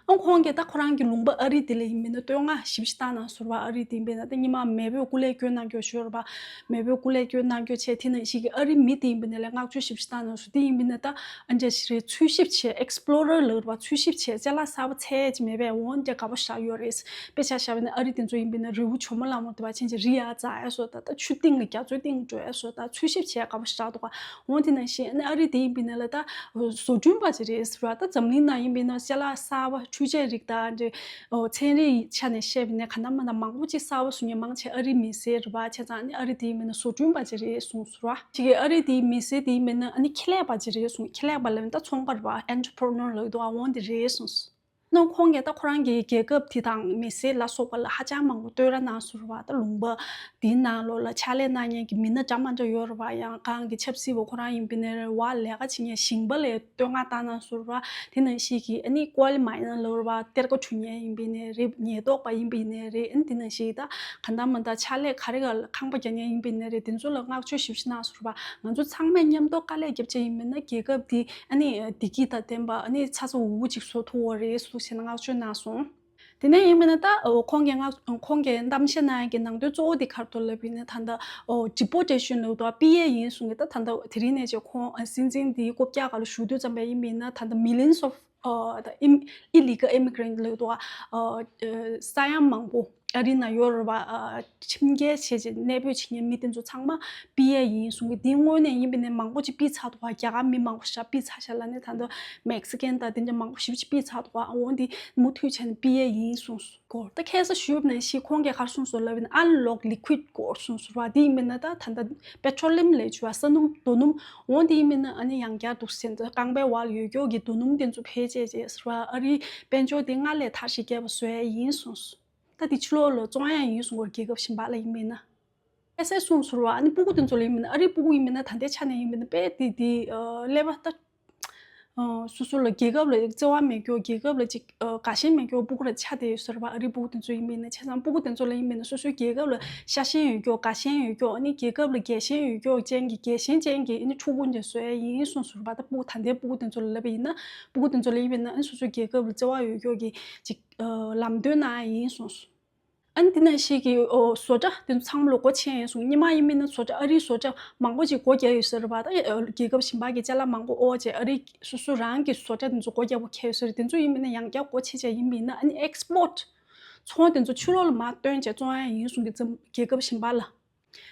ཨང་ཁོང་གིས་ད་ཁོ་རང་གི་ལུང་པ་ཨ་རི་དེ་ལ་ཡིན་པས་ན་བསྟོད་བསྔགས་ཞེ་པོ་ཞིག་བཏང་གནང་ཟེར་བ། ཨ་རི་དེ་ཡིན་པས་ན་ད་སྔོན་མ་མེས་པོས་སྐུ་ལས་བསྐྱོན་གནང་རྒྱུ་ཞུ་བ། མེས་པོས་སྐུ་ལས་བསྐྱོན་གནང་རྒྱུ་བྱས་དེ་ནང་བཞིན་གྱི་ཨ་རི་མི་དེ་ཡིན་པས་ན་ལས་བསྔགས་བརྗོད་ཞེ་པོ་ཞིག་བཏང་གནང་སོང་། དེ་ཡིན་པས་ན་ད་ཨ་འདྲ་ཞིག་རེད། འཚོལ་ཞིབ་བྱས་ཨེག་སི་པོ་ལོ་རར་ལབ་ར་བ། འཚོལ་ཞིབ་བྱས་ཅ་ལག་གསར་པ་འཚོལ་ཡས་ཅིག་མེད་པས་འོ་འདྲ་དགའ་པོ་ཞིག་ཡོད་རེད། དཔེ་ཆ་བཞག་པ་ཡིན་ན་ཨ་རི་དེ་ཚོ་ཡིན་པས་ན་རི་བོ་ཇོ་མོ་གླང་མ་དེ་བ་ཆེན་ཆེ་རི་ཡར་འཛེག་ཡས་བཟོ་ད་ད་ཆུ་སྟེང་ལ་རྒྱ་མཚོའི་སྟེང་འགྲོ་ཡས་བཟོ་ད་འཚོལ་ཞིབ་བྱས་དགའ་པོ་ཞིག་འདུག་ག་འོ་དེ་ནང་བཞིན་ཨ་ནི་ཨ་རི་དེ་ཡིན་པས་ན་ལ་ད་བཟོ་སྐྲུན་པ་ཅིག་རེད་ཟེར་བ། ད་འཛམ་གླིང་ནང་ཡིན་པས་ན་ཅ་ལག་གསར་པ་འཕྲུལ་ཆས་རིགས་དང་འདྲ་ཨོ་ཚན་རིག་ཆ་ནས་བཤད་པ་ཡིན་ན་ག་ན་མ་ན་མང་པོ་ཅིག་གསར་པ་བཟོ་མཁན་མང་ཆེ་ཨ་རི་མི་སེར་རེད་བ། བྱས་ཙང་ཨ་ནི་ཨ་རི་དེ་ཡིན་པས་ན་བཟོ་སྐྲུན་པ་ཅིག་རེད་གསུངས་ཟེར་བ། ཅིག་གིས་ཨ་རི་དེའི་མི་སེར་དེ་ཡིན་པས་ན་ཨ་ནི་ཁེ་ལས་པ་ཅིག་རེད་གསུངས། ཁེ་ལས་པ་ལབ་ན་ད་ཚོང་པ་རེད་བ། ཨེན་ཊི་པི་རི་ནར་ལབ་འདུག་ཨ་འོ་འདི་རེད་གསུངས། ནང་ཁོང་གིས་ད་ཁོ་རང་གི་རྒྱལ་ཁབ་དེ་དང་མི་སེར་ལ་སོགས་པ་ལ་ཧ་ཅང་མང་པོ་བསྟོད་ར་གནང་སོང་ར་བ། ད་ལུང་པ་དེའི་ནང་ལོགས་ལ་ཕྱག་ལས་གནང་མཁན་གྱི་མི་སྣ་འདྲ་མ་འདྲ་ཡོད་ར་བ། ཡང་གང་གི་ཆབ་སྲིད་པ་ཁོ་རང་ཡིན་པ་ཡིན་ནའི་རེད་བ། ལས་ཀ་བྱེད་མཁན་ཞིང་པ་ལ་བསྟོད་བསྔགས་བཏང་གནང་སོང་ར་བ། དེ་ནང་བཞིན་གྱི་ཨ་ནི་ཀོལ་མའི་ནར་ལབ་ར་བ། གཏེར་ཁ་འཁྱུ་མཁན་ཡིན་པ་ཡིན་ནའི་རེད། ཉེན་རྟོག་པ་ཡིན་པ་ཡིན་ནའི་རེད། ཨ་ནི་དེ་ནང་བཞིན་ད་གང་ལྟར་མ་ལྟར་ཕྱག་ལས་ག་རེ་ག་ལ་ཁང་པ་རྒྱག་མཁན་ཡིན་པ་ཡིན་ནའི་རེད། དེ་ཚོ་ལ་བསྔགས་བརྗོད་ཞེ་པོ་ཅིག་གནང་སོང་ར་བ། ང་ཚོ་ཚང་མས་མཉམ་དུ་དཀའ་ལས་བརྒྱབ་བྱས་ཡིན་པ་ཡིན་ན་རྒྱལ་ཁབ་འདི་ཨ་ནི་བདེ་སྐྱིད་དང་ལྡན་པ། ཨ་ནི་ཚ་ཚ་འུར་འུར་ཅིག་བཟོ་ཐུབ་པ་རེད་ཟེར་ནས་བསྔགས་བརྗོད་གནང་སོང་། དེ་ནས་ཡིན་པ་ཡིན་ན་ད་ཁོང་གིས་བསྔགས་ཁོང་གིས་གཏམ་བཤད་གནང་ཡག་གི་ནང་དོན་གཙོ་བོ་དེ་ག་རེ་འདུག་ལབ་པ་ཡིན་ན། ད་ལྟ་deportation་ལབ་འདུག་པ། སྤེལ་ཡས་ཡིན་གསུང་གི། ད་ད་ལྟ་དེ་རིང་ནས་བྱས་ཁོང་སྲིད་འཛིན་དེའི་རྐུབ་བཀྱག་སྒང་ལ་བཞུགས་དུས་ཙམ་པ་ཡིན་པ་ཡིན་ན། ད་ལྟ་millions of ཨ་ད་ཨིམ་illegal immigrant་ལབ་འདུག་པ། ཨ་ས་ཡ་མང་པོ་ཨ་རི་ནང་ཡོད་རེད་པ། ཨ་ཁྲིམས་འགལ་བྱས་བྱས་གནས་སྤོས་བྱེད་མཁན་མི་དེ་ཚོ་ཚང་མ་སྤེལ་ཡས་ཡིན་གསུང་གི། དེའི་སྔོན་ནས་ཡིན་པ་ཡིན་ན་མང་པོ་ཅིག་ཕུད་ཚར་འདུག་པ། རྒྱ་གར་མི་མང་པོ་ཞེ་དྲག་ཕུད་ཚར་ཤག་ལབ་ནས། ད་ལྟ་Mexican་དང་དེ་འདྲ་མང་པོ་ཞེ་པོ་ཅིག་ཕུད་ཚར་འདུག་པ། འོ་འདི་མུ་མཐུད་བྱས་ནས་སྤེལ་ཡས་ཡིན་གསུངས་སོང་། སྐོར་ད་ཁ་སང་ཞུས་པ་ནང་བཞིན་ཁོང་གིས་ག་རེ་གསུངས་སོང་ལབ་ན། unlocked liquid་སྐོར་གསུངས་སོང་ར་བ། དེ་ཡིན་པ་ཡིན་ན་ད་ད་ལྟ་petroleum་ལབ་བྱས་པ་ས་སྣུམ་རྡོ་སྣུམ། འོ་དེ་ཡིན་པ་ཡིན་ན་ཨ་ནི་ཡང་བསྐྱར་འདུག་ཟེར། ད་རྐང་པའི་བར་ལ་ཡོད་ཀྱོག་གི་རྡོ་སྣུམ་དེ་ཚོ་བེད་སྤྱད་བྱས་ཟེར་བ། ཨ་རིའི་དཔལ་འབྱོར་དེ་སྔར་ལས་དར་ཞིང་རྒྱས་པ་བཟོ་ཡས་ཡིན་གསུངས་སོང་། ད་དེ་ཕྱི་ལོགས་ལ་བཙོང་ཡས་ཡིན་གསུངས་པ། རྒྱལ་ཁབ་གཞན་པ་ལ་ཡིན་པ་ཡིན་ན། ཨེ་སེ་གསུངས་སོང་ར་བ། ཨ་ནི་སྤུ་གུ་དེ་ཚོ་ལ་ཡིན་པ་ཡིན་ན། ཨ་རིའི་སྤུ་གུ་ཡིན་པ་ཡིན་ན། ད་ལྟའི་ཆ་ནས་ཡིན་པ་ཡིན་ན་དཔེ་དེ་དེ་ཨ་ཀླད་པ་ད་ཨ་སོ་སོ་ལ་རྒྱལ་ཁབ་ལ་བརྩེ་བ་མེད་ཀྱོག་རྒྱལ་ཁབ་ལ་ཅིག་ཨ་དགའ་ཞེན་མེད་ཀྱོག་སྤུ་གུ་ར་ཆགས་བསྡད་ཡོད་ས་རེད་པ། ཨ་རིའི་སྤུ་གུ་དེ་ཚོ་ཡིན་པ་ཡིན་ན། བྱས་ཙང་སྤུ་གུ་དེ་ཚོ་ལ་ཡིན་པ་ཡིན་ན་སོ་སོའི་རྒྱལ་ཁབ་ལ་ཤ་ཞེན་ཡོད་ཀྱོག་དགའ་ཞེན་ཡོད་ཀྱོག་ཨ་ནི་རྒྱལ་ཁབ་ལ་རྒྱལ་ཞེན་ཡོད་ཀྱོག་ཅན་གྱི་རྒྱལ་ཞེན་ཅན་གྱི་ཨ་ནི་ཕྲུ་གུ་འདི་བཟོ་ཡས་ཡིན་གསུངས་སོང་ར་བ། ད་སྤུ་གུ་ད་ལྟའི་སྤུ་གུ་དེ་ཚོ་ལ་ལབ་པ་ཡིན་ན། སྤུ་གུ་དེ་ཚོ་ལ་ཡིན་པ་ཡིན་ན་ཨ་ནི་སོ་སོའི་རྒྱལ་ཁབ་ལ་བརྩེ་བ་ཡོད་ཀྱོག་གི་ཅིག་ཨ་ལམ་སྟོན་གནང་ཡས་ཡིན་གསུངས་སོང་། ཨ་ནི་དེ་ནང་བཞིན་གྱི་ཨོ་བཟོ་གྲྭ་དེ་ཚོ་ཚང་མ་ལ་སྒོ་ཕྱེ་ཡས་ཡིན་གསུངས། སྔོན་མ་ཡིན་པ་ཡིན་ན་བཟོ་གྲྭ་ཨ་རིའི་བཟོ་གྲྭ་མང་པོ་ཅིག་སྒོ་བརྒྱབ་ཡོད་ས་རེད་པ། ད་ཨ་རྒྱལ་ཁབ་གཞན་པ་གི་ཅ་ལག་མང་པོ་ཨོ་བྱས། ཨ་རིའི་སོ་སོ་རང་གི་བཟོ་གྲྭ་དེ་ཚོ་སྒོ་བརྒྱབ་པ་ཁེལ་ཡོད་ས་རེད། དེ་ཚོ་ཡིན་པ་ཡིན་ན་ཡང་བསྐྱར་སྒོ་ཕྱེ་བྱས་ཡིན་པ་ཡིན་ན། ཨ་ནི་export་ཚོང་དེ་ཚོ་ཕྱི་ལོགས་ལ་མར་བཏོན་བྱས་བཙོང་ཡས་ཡིན་གསུངས་ཀྱི། རྒྱལ་ཁབ་གཞན་པ་ལ།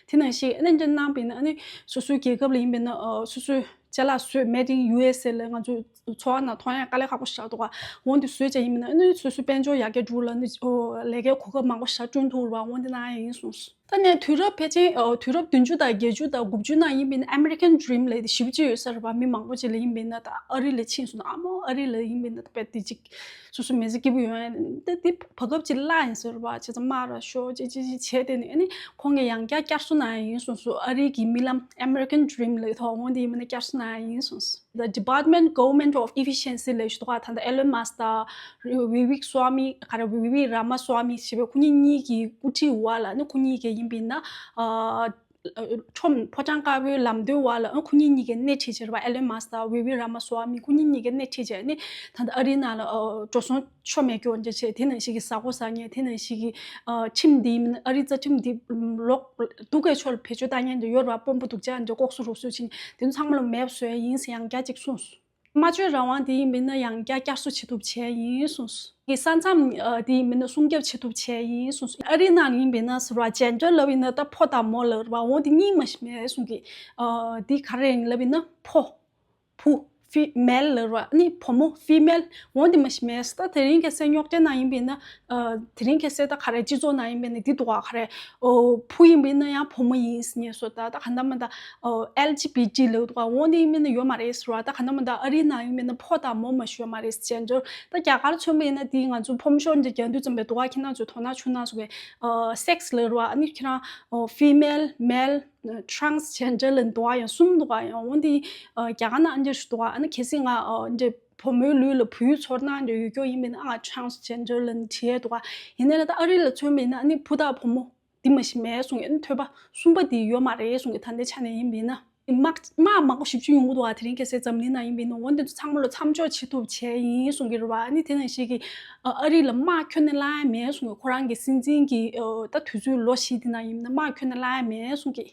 དེ་ནང་བཞིན་ཨ་ནི་འདི་གནང་བ་ཡིན་ན། ཨ་ནི་སོ་སོའི་རྒྱལ་ཁབ་ལ་ཡིན་པ་ཡིན་ན་ཨ་སོ་སོའི་ཅ་ལག་བཟོས། Made in U S A་ལ་ང་ཚོ་ཚོང་ཁང་ནང་མཐོང་ཡས་དཀའ་ལས་ཁག་པོ་ཞེ་དྲག་འདུག་ག་འོ་འདི་བཟོས་བྱས་ཡིན་པ་ཡིན་ན་ཨ་ནི་སོ་སོའི་དཔལ་འབྱོར་ཡར་རྒྱས་འགྲོ་ལ་ནི་ཨོ་ལས་ཀའི་གོ་སྐབས་མང་པོ་ཞེ་དྲག་བསྐྲུན་ཐུབ་ར་བ། འོ་འདི་གནང་ཡས་ཡིན་གསུངས་སོང་། ད་ནས་དུས་རབས་ཕལ་ཆེར་ཨོ་དུས་རབས་བདུན་ཅུ་དང་བརྒྱད་ཅུ་དང་དགུ་བཅུ་ནང་ཡིན་པ་ཡིན་ན་American Dream་ལབ་དེ་ཞེ་པོ་ཅིག་ཡོད་ས་རེད་པ། མི་མང་པོ་ཅིག་ལ་ཡིན་པ་ཡིན་ན་ད་ཨ་རི་ལ་ཕྱིན་སོང་ན། ཨ་མོ་ཨ་རི་ལ་ཡིན་པ་ཡིན་ན་ད་དཔེ་དེ་ཅིག་སོ་སོ་མི་ཚེ་སྐྱིད་པོ་ཡོང་ཡ་དེ་དེ་བར་སྐབས་ཅིག་བརླག་ཡིན་ཟེར་བ། བྱས་ཙང་མར་ཤོག་ཅིག་ཅིག་ཅིག་བྱས། དེ་ནས་ཨ་ནི་ཁོང་གིས་ཡང་བསྐྱར་བསྐྱར་གསོ་གནང་ཡ་ཡིན་གསུངས་སོང་། ཨ་རི་གི་རྨི་ལམ་American Dream་ལབ་ཐོག་འོང་དེ་ཡིན་མིན་ན་བསྐྱར་གསོ་གནང་ཡ་ཡིན་གསུངས་སོང་། The Department Government of Efficiency་ལབ་ཞུ་དོག་ད་ལྟ་Elon Musk་དང་Vivek Swami་ག་རེ་Vivek Ramaswamy་ཞེས་པའི་ཁོ་གཉིས་གཉིས་ཀྱི་དབུ་ཁྲིད་འོག་ལ་ཨ་ནི་ཁོ་གཉིས་ཀྱིས་ཡིན་པ་ཡིན་ན་ཨ། ཁྲོམ་ཕོ་བྲང་དཀར་པོའི་ལམ་མདོའི་བར་ལ་ཨ་ཁོ་གཉིས་གཉིས་ཀས་སྣེ་ཁྲིད་བྱས་རེད་པ། Elon Musk་དང་Vivek Ramaswamy་ཁོ་གཉིས་གཉིས་ཀས་སྣེ་ཁྲིད་བྱས་ནས་ད་ལྟ་ཨ་རིའི་ནང་ལ་ཨ་འགྲོ་སོང་ཆོ་མེད་སྐྱོར་འདྲ་བྱས། དེ་ནང་བཞིན་གྱི་ཟ་ཁོ་ཟ་མཁན། དེ་ནང་བཞིན་གྱི་ཨ་ཁྲིམས་འདི་མིན་ཨ་རིའི་རྩ་ཁྲིམས་འདི་ལོག་སྡུག་གི་ཕྱོགས་ལ་བེད་སྤྱོད་བཏང་མཁན་འདྲ་ཡོད་རེད་པ། དཔོན་པོ་སྡུག་ཅག་འདྲ་ལྐོག་ཟ་རུལ་སུངས་བྱེད་མཁན་དེ་ཚོ་ཚང་མ་ལ་མེད་པ་བཟོ་ཡ་ཡིན་ཟེར་ཡང་བསྐྱར་ཅིག་གསུངས་སོང་། སྨྲ་བརྗོད་རང་དབང་དེ་ཡིན་པ་ཡིན་ན་ཡང་བསྐྱར་བསྐྱར་གསོ་བྱེད་ཐུབ་བྱས་ཡིན་གསུངས་སོང་། གི་ས་མཚམས་ཨ་དེ་ཡིན་པ་ཡིན་ན་སྲུང་སྐྱོབ་བྱེད་ཐུབ་བྱས་ཡིན་གསུངས་སོང་། ཨ་རིའི་ནང་ཡིན་པ་ཡིན་ན་ཟེར་བ་gender་ལབ་ཡིན་ན་ད་ཕོ་དང་མོ་ལབ་རེད་པ། འོ་དེ་གཉིས་མ་ཞིག་མེད་གསུངས་ཀྱི། ཨ་དེ་ག་རེ་ཡིན་ལབ་ཡིན་ན་ཕོ། བུ། ཕི་མེལ་ལབ་རེད་པ། ཨ་ནི་བུ་མོ། ཕི་མེལ། འོ་དེ་མ་ཞིག་མེད། ད་དེ་རིང་ཁ་སང་རྙོག་དྲའི་ནང་ཡིན་པ་ཡིན་ན་ཨ་དེ་རིང་ཁ་སང་ད་ག་རེ་སྤྱི་ཚོགས་ནང་ཡིན་པ་ཡིན་ན་དེ་འདུག་ག་ག་རེ། ཨོ་བུ་ཡིན་པ་ཡིན་ན་ཡང་བུ་མོ་ཡིན་ཟེར་མཁན་བཟོ། ད་ད་ག་འདྲ་མ་འདྲ། ཨོ་ཨེལ་ཇི་བི་ཊི་ལབ་འདུག་ག་འོ་དེ་ཡིན་པ་ཡིན་ན་ཡོད་མ་རེད་ཟེར་བ། ད་ག་འདྲ་མ་འདྲ་ཨ་རིའི་ནང་ཡིན་པ་ཡིན་ན་ཕོ་དང་མོ་མ་ཞིག་ཡོད་མ་རེད། gender། ད་རྒྱ་གར་མཚོན་པ་ཡིན་ན་དེ་ང་ཚོ་ཕོམ་ཤོར་འདི་རྒྱག་དུས་ཙམ་པའི་འདུག་ག་ཁྱེད་རང་ཚོས་དོ་སྣང་བྱུང་ན་བཟོ་གི། ཨ་སེག་སི་ལབ་རེད་པ། ཨ་ནི་ཁྱེད་རང་ཨོ་ཕི་མེལ། མེལ། transgender་ལབ་འདུག་ག་ཡང་གསུམ་འདུག་ག་ཡང་འོ་འདི་ཨ་རྒྱ་གར་ནང་ཨ་འདྲ་ཞིག་འདུག་ག་ཨ་ནི་གལ་སྲིད་ང་ཨ་འདྲ་བུ་མོའི་ལུས་ལ་བུའི་ཚོར་སྣང་འདྲ་ཡོད་རྒྱུ་ཡིན་པ་ཡིན་ན་ཨ་transgender་ལབ་བྲིས་འདུག་ག་ཡིན་ནའི་ད་ཨ་རི་ལ་མཚོན་པ་ཡིན་ན་ཨ་ནི་བུ་དང་བུ་མོ་འདི་མ་ཞིག་མེད་གསུང་གི། ཨ་ནི་ཐོས་པ་གསུམ་པ་འདི་ཡོད་མ་རེད་གསུང་གི། ད་ལྟའི་ཆ་ནས་ཡིན་པ་ཡིན་ན་དམག་དམག་མང་པོ་ཞེ་པོ་ཅིག་ཡོང་གི་འདུག་ག་དེ་རིང་ཁ་སང་འཛམ་གླིང་ནང་ཡིན་པ་ཡིན་ན་འོ་འདི་ཚོ་ཚང་མ་ལ་མཚམས་འཇོག་བྱེད་ཐུབ་བྱས་ཡིན་གསུང་གི་རེད་པ། ཨ་ནི་དེ་ནང་བཞིན་གྱི་ཨ་རི་ལ་དམག་ཁྱོན་ནས་བསླང་ཡ་མེད་གསུང་གི། ཁོ་རང་གི་སྲིད་འཛིན་གྱི་ཨ་ད་དུས་ཚོད་ལོ་བཞི་འདི་ནང་ཡིན་ན་དམག་ཁྱོན་ནས་བསླང་ཡ་མེད་གསུང་གི།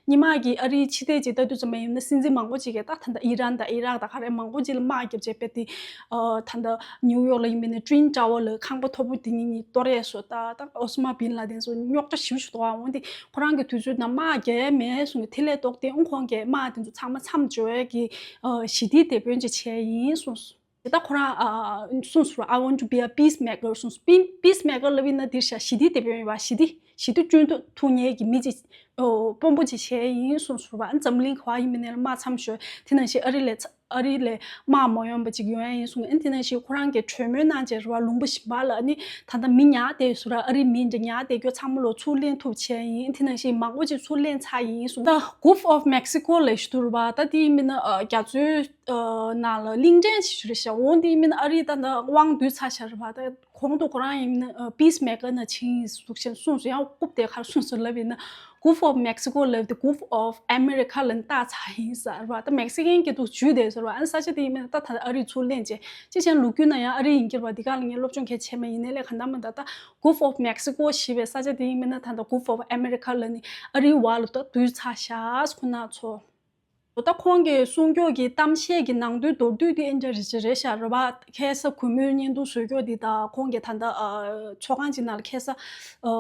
སྔོན་མ་གི་ཨ་རིའི་ཕྱི་སྡོད་ཅིག་ལྟ་དུས་ཙམ་པ་ཡིན་ན་སྲིད་འཛིན་མང་པོ་ཅིག་གིས་ད་ད་ལྟ་ཨི་རན་དང་ཨི་རག་དང་ག་རེ་མང་པོ་ཅིག་ལ་དམག་བརྒྱབ་བྱས་པས་དེ། ཨ་ད་ལྟ་ནིའུ་ཡོག་ལ་ཡིན་པ་ཡིན་ན་Twin Tower་ལ་ཁང་པ་མཐོ་པོ་དེ་གཉིས་གཉིས་གཏོར་ཡས་བཟོ། ད་ད་ཨོ་ས་མ་བིན་ལ་དན་སོགས་རྙོག་དྲ་ཞེ་པོ་ཞིག་འདུག་ག་འོ་འདི་ཁོ་རང་གི་དུས་ཚོད་ནང་དམག་རྒྱག་ཡ་མེད་གསུང་གི། དེ་ལས་ལྡོག་སྟེ་ཨང་ཁོང་གིས་དམག་དེ་ཚོ་ཚང་མ་མཚམས་འཇོག་ཡས་ཀྱི་ཨ་ཞི་བདེའི་དེད་དཔོན་ཅིག་བྱས་ཡིན་གསུངས་སོང་། དེ་ད་ཁོ་རང་ཨ་གསུངས་སོང་ར། I want to be a peacemaker་གསུངས་སོང་། Peace- peacemaker་ལབ་ཡིན་ན་འདིར་ཤ་ཞི་བདེའི་དེད་དཔོན་ཡིན་པ། ཞི་བདེ་ཞི་བདེ་བསྐྲུན་ཐུབ་མཁན་གྱི་མི་ཅིག་ཨོ་དཔོན་པོ་ཅིག་བྱས་ཡིན་གསུངས་སོང་ར། ཨ་འཛམ་གླིང་ག་པར་ཡིན་པ་ཡིན་ནའི་དམག་མཚམས་འཇོག་དེ་ནང་བཞིན་ཨ་རི་ལ་ཚ- ཨ་རི་ལ་དམག་མ་ཡོང་པ་ཅིག་ཡོང་ཡ་ཡིན་གསུངས། ཨ་ནི་དེ་ནང་བཞིན་ཁོ་རང་གིས་གྲོས་མོལ་གནང་བྱས་རེད་བ། ལུང་པ་གཞན་པ་ལ་ཨ་ནི་ད་ལྟ་མི་ཉར་བསྡད་ཡོད་ས་རེད་བ། ཨ་རིའི་མི་འདྲ་ཉར་བསྡད་རྒྱུ་ཚང་མ་ལོ་ཚུར་ལེན་ཐུབ་བྱས་ཡིན། ཨ་ནི་དེ་ནང་བཞིན་མང་པོ་ཅིག་ཚུར་ལེན་ཚར་ཡིན་གསུངས། ད་Gulf of Mexico ལབ་ཞིག་འདུག་རེད་བ། ད་དེ་ཡིན་མིན་ན་ཨ་རྒྱ་མཚོའི་ཨ་ནང་ལ་གླིང་ཕྲན་ཞིག་རེད་ཤག་འོ་དེ་ཡིན་མིན་ན་ཨ་རི་ད་ད་དབང་བསྡུས་ཚར་ཤག་རེད་བ། ད་གོང་དུ་ཁོ་རང་ཡིན་ན་ཨ་peace maker ནང་ཕྱིན་ཡིན་འདུག་ཅེས་གསུངས་སོང་། ཡང་རྐུབ་དེ་ཁར་གསུངས་སོང་ལབ་ཡིན་ན། Gulf of Mexico ལབ་དེ་Gulf of America ལབ་ནས་བཏགས་ཚར་ཡིན་ཟེར་བ། ད་མེག་སི་ཀན་གྱི་འདུག་ཇུས་དེ་ཟེར་བ། ཨ་ནི་ས་ཆ་དེ་ཡིན་མིན་ན་ད་ད་ཨ་རིས་ཚུར་ལེན་བྱས། ཅི་བྱས་ན་ལོ་རྒྱུས་ནང་ཡང་ཨ་རི་ཡིན་གྱི་རེད་བ། འདི་ག་ལ་ངས་སློབ་སྦྱོང་གང་བྱས་མེད། ཡིན་ནའི་ལས་གང་ལྟར་མ་ད་ད་Gulf of Mexico ཞེས་པའི་ས་ཆ་དེ་ཡིན་མིན་ན་ད་ད་Gulf of America ལབ་ནས་ཨ་རིའི་བར་ལ་ད་བསྡུས་ཚར་ཤག་ཁོ་ན་ཚོ། ད་ཁོང་གིས་གསུང་སྐྱོར་གྱི་གཏམ་བཤད་ཀྱི་ནང་དོན་མདོར་བསྡུས་དེ་ཨེ་འདྲ་རེ་ཅིག་རེད་ཤག་རེད་བ། ཁ་སང་གུས་མོས་བརྙན་ཐུང་བཟོ་སྐྱོར་འདི་དང་ཁོང་གིས་ད་ལྟ་ཨ་ཚོགས་ཁང་ཅིག་ནང་ལ་ཁ་སང་ཨ་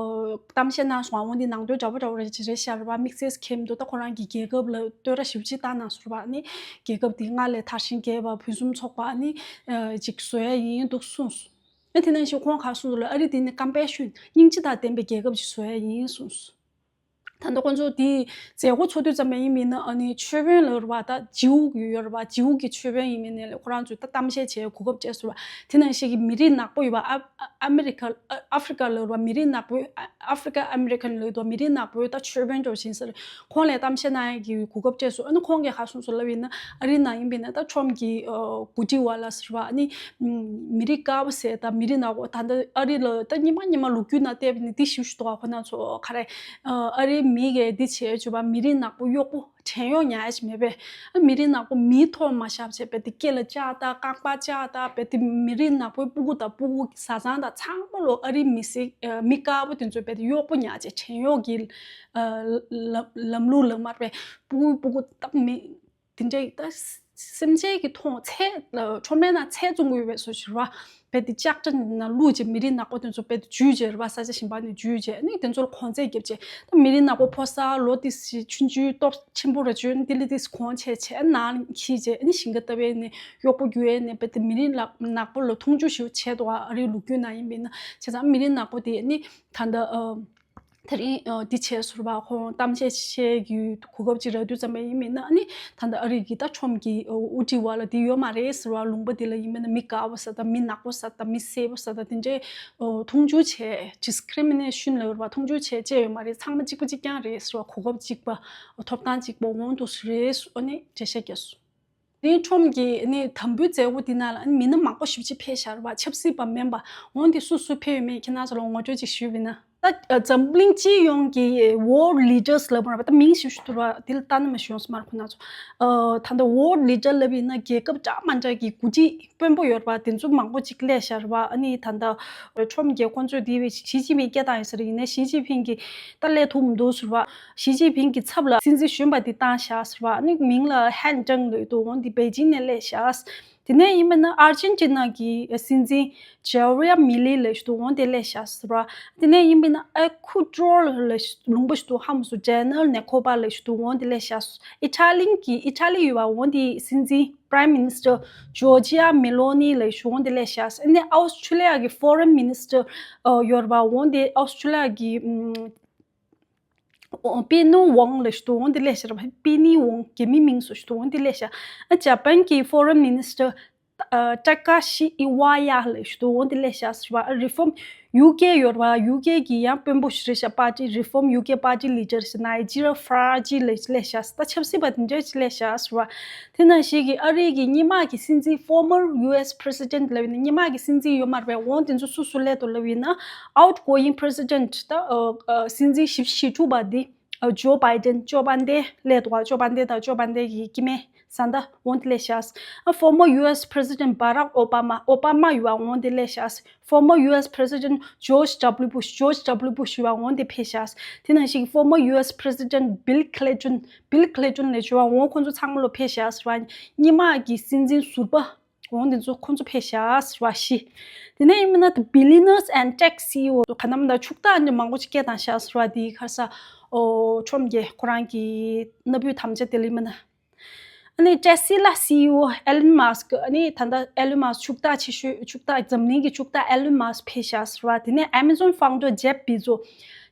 གཏམ་བཤད་གནང་སོང་། འོ་འདི་ནང་དོན་འདྲ་པོ་འདྲ་པོ་རེ་ཅིག་རེད་ཤག་རེད་བ། དམིགས་བསལ་གྱི་མདོ་ད་ཁོ་རང་གི་རྒྱལ་ཁབ་ལ་བསྟོད་ར་ཞེ་པོ་ཅིག་བཏང་གནང་སོང་རེད་བ། ཨ་ནི་རྒྱལ་ཁབ་འདི་སྔར་ལས་དར་ཞིང་རྒྱས་པ་ཕུན་སུམ་ཚོགས་པ་ཨ་ནི་ཨ་ཅིག་བཟོ་ཡ་ཡིན་འདུག་གསུངས་སོང་། ཨ་དེ་ནང་བཞིན་ཁོང་ག་གསུངས་འདུག་ལ། ཨ་རི་འདི་ནི་ཀམ་པེ་ཤོན་སྙིང་རྗེ་དང་ལྡན་པའི་རྒྱལ་ཁབ་ཅིག་བཟོ་ཡ་ཡིན་གསུངས་སོང་། ད་ལྟ་ཁོང་ཚོ་དེའི་མཛད་སྒོ་ཚོགས་དུས་ཙམ་པ་ཡིན་མིན་ན་ཨ་ནི་ཆོས་དཔོན་ལ་རེད་བ། ད་ཇིའུ་ཡོད་རེད་བ། ཇིའུ་གི་ཆོས་དཔོན་ཡིན་མིན་ནས་ཁོ་རང་ཚོས་ད་གཏམ་བཤད་བྱེད་གོ་སྐབས་སྤྲད་སོང་བ། དེ་ནང་བཞིན་གྱི་མི་རིགས་ནག་པོ་ཡོད་བ། ཨ་ཨ་མེ་རི་ཁ་ཨ་ཨ་ཧྥི་རི་ཀ་ལ་རེད་བ། མི་རིགས་ནག་པོ་ཨ་ཨ་ཧྥི་རི་ཀ་ཨ་མེ་རི་ཁན་ལ་ཡོད་བ། མི་རིགས་ནག་པོ་ད་ཆོས་དཔོན་འདྲ་བོ་ཞིག་ཟེར། ཁོང་ལ་གཏམ་བཤད་གནང་ཡ་གི་གོ་སྐབས་སྤྲད་སོང་། ཨ་ནི་ཁོང་གིས་ག་གསུངས་སོང་ལབ་ཡིན་ན། ཨ་རི་ནང་ཡིན་པས་ན་ད་ཁྲོམ་གྱི་ཨ་འགོ་ཁྲིད་བ་ལ་ཟེར་བ། ཨ་ནི་མི་རིགས་དཀར་པོ་ཟེར་ད་མི་རིགས་ནག་པོ་ད་ལྟ་ཨ་རི་ལ་ད་ཉི་མ་ཉི་མ་ལོ་རྒྱུས་ནང་བལྟས་པ་ཡིན་ན་འདི་ཞིག་ཞུ་འདུག་ག་ཁོ་ན་ཚོ་ག་རེ། ཨ་རིའི་མི་གིས་འདི་བྱས་བྱས་པ་མི་རིགས་ནག་པོ་གཡོག་པོ་བྲན་གཡོག་ཉར་ཡ་ཞིག་མེད་པས། ཨ་མི་རིགས་ནག་པོ་མིའི་ཐོག་མ་བཞག་བྱས་པས་དེ་སྐེ་ལ་ལྕགས་བཏགས། རྐང་པ་ལྕགས་བཏགས། པས་དེ་མི་རིགས་ནག་པོའི་སྤུ་གུ་དང་སྤུ་གུ་བཟའ་ཚང་དང་ཚང་མ་ལོ་ཨ་རིའི་མི་སེར་ཨ་མི་དཀར་པོ་དེ་ཚོས་པས་དེ་གཡོག་པོ་ཉར་བྱས་བྲན་གཡོག་གི་ཨ་ལམ་ལམ་ལུགས་ལ་མར་པས་སྤུ་གུའི་སྤུ་གུ་ད་མི་དེ་འདྲའི་ད་སེམས་ཅན་གྱི་མཐོང་ཚད་ཁྲོམ་རའི་ནང་ཚད་བཙོང་གི་ཡོད་པའི་བཟོ་ཞིག་རེད་བ། རྦད་དེ་ལྕགས་དྲ་ནང་བླུགས་བྱས་མི་རིགས་ནག་པོ་དེ་ཚོ་རྦད་དེ་འཇུས་བྱས་རེད་བ། ས་ཆ་གཞན་པ་ནས་འཇུས་བྱས་ཨ་ནི་དེ་ཚོ་ལ་གོང་ཚད་བརྒྱབ་བྱས། ད་མི་རིགས་ནག་པོ་ཕོ་གསར་ལོ་དེ་ཞིག་ཆུང་ཆུང་སྟོབས་ཆེན་པོ་ར་བྱོས་ནས་དེ་ལས་དེ་གོང་ཆེ་བྱས་ནང་འཁྱིལ་བྱས་ཨ་ནི་ཞིང་ཁ་བཏབ་པའི་ནས་གཡོག་པོ་རྒྱུག་ཡས་ནས་རྦད་དེ་མི་རིགས་ལ་ནག་པོ་ལ་མཐོང་ཆུང་ཞིག་བྱས་འདུག་ཨ་རིའི་ལོ་རྒྱུས་ནང་ཡིན་པས་ན། བྱས་ཙང་མི་རིགས་ནག་པོ་དེ་ཨ་ནི་ད་ལྟ་ཨ། དེ་རིང་ཨ་འདི་བྱས་ཟུར་པ་ཁོང་གཏམ་བཤད་བཤད་རྒྱུའི་གོ་སྐབས་ཅིག་རག་དུས་ཙམ་པ་ཡིན་མིན་ན་ཨ་ནི་ད་ལྟ་ཨ་རི་གི་ད་ཁྲོམ་གྱི་དབུ་ཁྲིད་བ་ལ་འདི་ཡོད་མ་རེད་ཟེར་བ། ལུང་པ་འདི་ལ་ཡིན་མིན་ན་མི་དཀར་པོ་ཟེར་དང་མི་ནག་པོ་ཟེར་དང་མི་སེར་པོ་ཟེར་དང་དེ་འདྲའི་མཐོང་ཆུང་བྱས་discrimination ལ་ཡོད་པ་མཐོང་ཆུང་བྱས་བྱས་ཡོད་མ་རེད། ཚང་མ་གཅིག་པ་གཅིག་རྐྱང་རེད་ཟེར་བ། གོ་སྐབས་གཅིག་པ་ཐོབ་ཐང་གཅིག་པ་འོང་འདུག་རེད་ཨ་ནི་འགྲེལ་བཤད་རྒྱག་སོང་། དེ་ཁྲོམ་གྱི་ནི་དམ་འབུལ་མཛད་སྒོ་འདི་ནང་ལ་མི་སྣ་མང་པོ་ཞེ་པོ་ཅིག་ཕེབས་ཤག་རེད་བ། ཆབ་སྲིད་པ་མིན་པ་འོན་ཏེ་སུ་སུ་ཕེབས་ཡོད་མེད་ཁྱེད་རང་ཚོ་ལ་ངོ་སྤྲོད་ཅིག་ཞུས་པ་ཡིན་ན། ད་འཛམ་གླིང་སྤྱི་ཡོངས་ཀྱི་world leaders ལབ་པ་རེད་བ། ད་མིང་ཞིག་ཞུ་ཐུབ་ར་དེ་ལ་ལྟ་ན་མ་ཞུ་ཡོང་སོང་མ་རེད་ཁོ་ན་ཚོ། ད་ལྟ་world leader ལབ་ཡིན་ན་རྒྱལ་ཁབ་འདྲ་མ་འདྲ་གི་འགོ་ཁྲིད་དཔོན་པོ་ཡོད་རེད་བ། དེ་ཚོ་མང་པོ་ཅིག་སླེབས་ཤག་རེད་བ། ཨ་ནི་ད་ལྟ་ཁྲོམ་གྱི་ཁོང་ཚོས་དེ་བས་ཞི་ཅིན་ཕིང་སྐད་བཏང་ཡོད་ས་རེད། ཡིན་ནའི་ཞི་ཅིན་ཕིང་གིས་ད་སླེབས་ཐུབ་མི་འདུག་ཟེར་བ། ཞི་ཅིན་ཕིང་གི་ཚབ་ལ་སྲིད་འཛིན་གཞོན་པ་དེ་བཏང་བཞག་ཟེར་བ། ཨ་ནི་མིང་ལ་ཧན་ཀྲང་ལབ་འདུག་འོང་དེ་པེ་ཅིང་ནས་སླེབས་བཞག་དེ་ནས་ཡིན་པ་ན་ཨར་ཇེན་ཊི་ན་གི་སྲིད་འཛིན་ཇོ་རི་ཡ་མི་ལི་ལབ་འདུག་འོང་དེ་སླེབས་བཞག་ཟེར་བ། དེ་ནས་ཡིན་པ་ན་ཨེ་ཁུ་ཀྲོ་ལ་ལུང་པ་ཞིག་འདུག་ཧ་མ་སོ་ཇེ་ནལ་ནེ་ཁོ་པ་ལབ་འདུག་འོང་དེ་སླེབས་བཞག་ཨི་ཊ་ལི་གི་ཨི་ཊ་ལི་ཡོད་བ། འོང་དེ་སྲིད་འཛིན་Prime Minister Giorgia Meloni ལབ་འདུག་འོང་དེ་སླེབས་བཞག་ཨ་ནི་ཨོ་སི་ཀྲོ་ལི་ཡ་གི་Foreign Minister ཡོད་རེད་བ། འོང་དེ་ཨོ་སི་ཀྲོ་ལི་ཡ་གི་པི་ནི་ཝང་ལབ་འདུག་འོང་དེ་སླེབས་བཞག་རེད་བ། པི་ནི་ཝང་རྒྱ་མི་མིང་བཟོ་འདུག་འོང་དེ་སླེབས་བཞག་ཨ་ཇ་པན་གྱི་Foreign Minister ཏ་ཀ་ཤི་ཨི་ཝ་ཡ་ལབ་འདུག་འོང་དེ་སླེབས་བཞག་རེད་བ། Reform UK ཡོད་རེད་བ། UK གི་ཡང་དཔོན་པོ་ཞིག་རེད་ཤག་པར་ཊི་Reform UK Party leader ཞིག་Nigel Farage ལབ་སླེབས་བཞག་ད་ཆབ་སྲིད་པ་དེ་འདྲ་ཞིག་སླེབས་བཞག་རེད་བ། དེ་ནང་བཞིན་གྱི་ཨ་རི་གི་སྔོན་མ་གི་སྲིད་འཛིན་former US president ལབ་ཡིན་ན་སྔོན་མ་གི་སྲིད་འཛིན་ཡོད་མ་རེད་པས། འོང་དེ་ཚོ་སུ་སུ་སླེབས་འདུག་ལབ་ཡིན་ན་outgoing president ད་ཨ་ཨ་སྲིད་འཛིན་བཞི་བཅུ་ཞེ་དྲུག་པ་འདི་ཨ་ཇོ་བྷའི་ཌེན་ཇོ་བྷའི་ཌེན་སླེབས་འདུག་ཇོ་བྷའི་ཌེན་དང་ཇོ་བྷའི་ཌེན་གྱི་སྐྱེ་དམན་བཟའ་ཟླ་འོང་དེ་སླེབས་བཞག་ཨ་former US president Barack Obama Obama ཡོད་པ་འོང་དེ་སླེབས་བཞག former US president George W Bush George W Bush ཡོད་པ་འོང་དེ་ཕེབས་བཞག་དེ་ནང་བཞིན་former US president Bill Clinton Bill Clinton ལབ་འདུག་འོང་ཁོང་ཚོ་ཚང་མ་ལོ་ཕེབས་བཞག་ཟེར་བ། སྔོན་མ་གི་སྲིད་འཛིན་ཟུར་པ་འོང་དེ་ཚོ་ཁོང་ཚོ་ཕེབས་བཞག་ཟེར་བ་བཞི། དེ་ནས་ཡིན་མིན་ན་the billionaires and tech CEO ག་ནམ་ད་ཕྱུག་བདག་འདྲ་མང་པོ་ཅིག་སྐད་བཏང་བཞག་ཟེར་བ། དེའི་ཁར་ས་ཨོ་ཁྲོམ་གྱི་ཁོ་རང་གི་སྣ་བུད་དམ་བཅའ་དེ་ལ་ཡིན་མིན་ན། ཨ་ནི་Tesla CEO Elon Musk ཨ་ནི་ད་ལྟ་Elon Musk ཕྱུག་བདག་ཆེ་ཤོས་ཕྱུག་བདག་འཛམ་གླིང་གི་ཕྱུག་བདག་Elon Musk ཕེབས་བཞག་ཟེར་བ། དེ་ནས་Amazon founder Jeff Bezos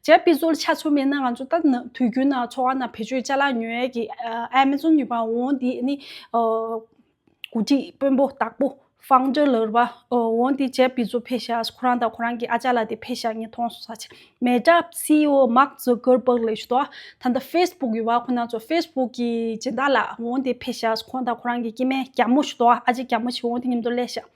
Jeff Bezos ལ་ཆ་མཚོན་མེད་ན་ང་ཚོ་ད་ན་དུས་རྒྱུན་ན་འཚོ་བ་ན་བེད་སྤྱོད་ཅ་ལག་ཉོ་ཡས་ཀྱི་ཨ་Amazon ཡོད་པ་འོང་དེ་ཨ་ནི་ཨ་ འགོ་ཁྲིད་དཔོན་པོ་བདག་པོ། ཕའུན་ཌར་ལབ་རེད་པ། འོ་འོན་ཏེ་ཇེབ་བི་ཛོ་ཕེབས་ཤག་ཁོ་རང་དང་ཁོ་རང་གི་ཨ་ཅག་ལགས་དེ་ཕེབས་ཤག་ངས་མཐོང་སོང་ས་ཆ། མེ་ཊ་སི་ཨི་ཨོ་མཱག་ཛུ་ཀར་བྷག་ལབ་ཞུ་དོ། ད་ལྟ་ཕེ་སི་བུག་ཡོད་པ། ཁོ་རང་ཚོ་ཕེ་སི་བུག་གི་སྦྱིན་བདག་ལགས་འོན་ཏེ་ཕེབས་ཤག་ཁོང་དང་ཁོ་རང་གི་སྐྱེ་དམན་རྒྱ་མོ་ཞུ་དོ། ཨ་ཅེ་རྒྱ་མོ་ཞིག་འོན་ཏེ་མཉམ་དུ་སླེབས་ཤག་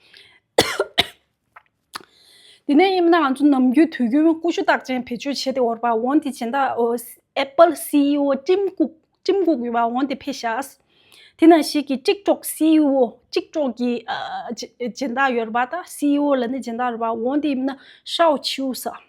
དེ་ནས་ཡིན་ན་ང་ཚོ་ནམ་རྒྱུན་དུས་རྒྱུན་ཀུ་ཤུ་རྟགས་ཅན་བེད་སྤྱོད་བྱས་ཏེ་ཡོད་རེད་པ། འོན་ཏེ་སྦྱིན་བདག་ཨོ་ཨེ་པལ་སི་ཨི་ཨོ་ཊིམ་ཀུག་ཊིམ་ཀུག་ཡོད་པ། འོན་ཏེ་ཕེབས་ཤག་དེ་ནང་བཞིན་གྱི་ཊིག་ཊོག་སི་ཨི་ཨོ། ཊིག་ཊོག་གི་ཨ་སྦྱི་སྦྱིན་བདག་ཡོད་རེད་པ། ད་སི་ཨི་ཨོ་ལབ་ནས་སྦྱིན་བདག་རེད་པ། འོན་ཏེ་ཡིན་ན་ཤའོ་ཆིའུ་ཟེར།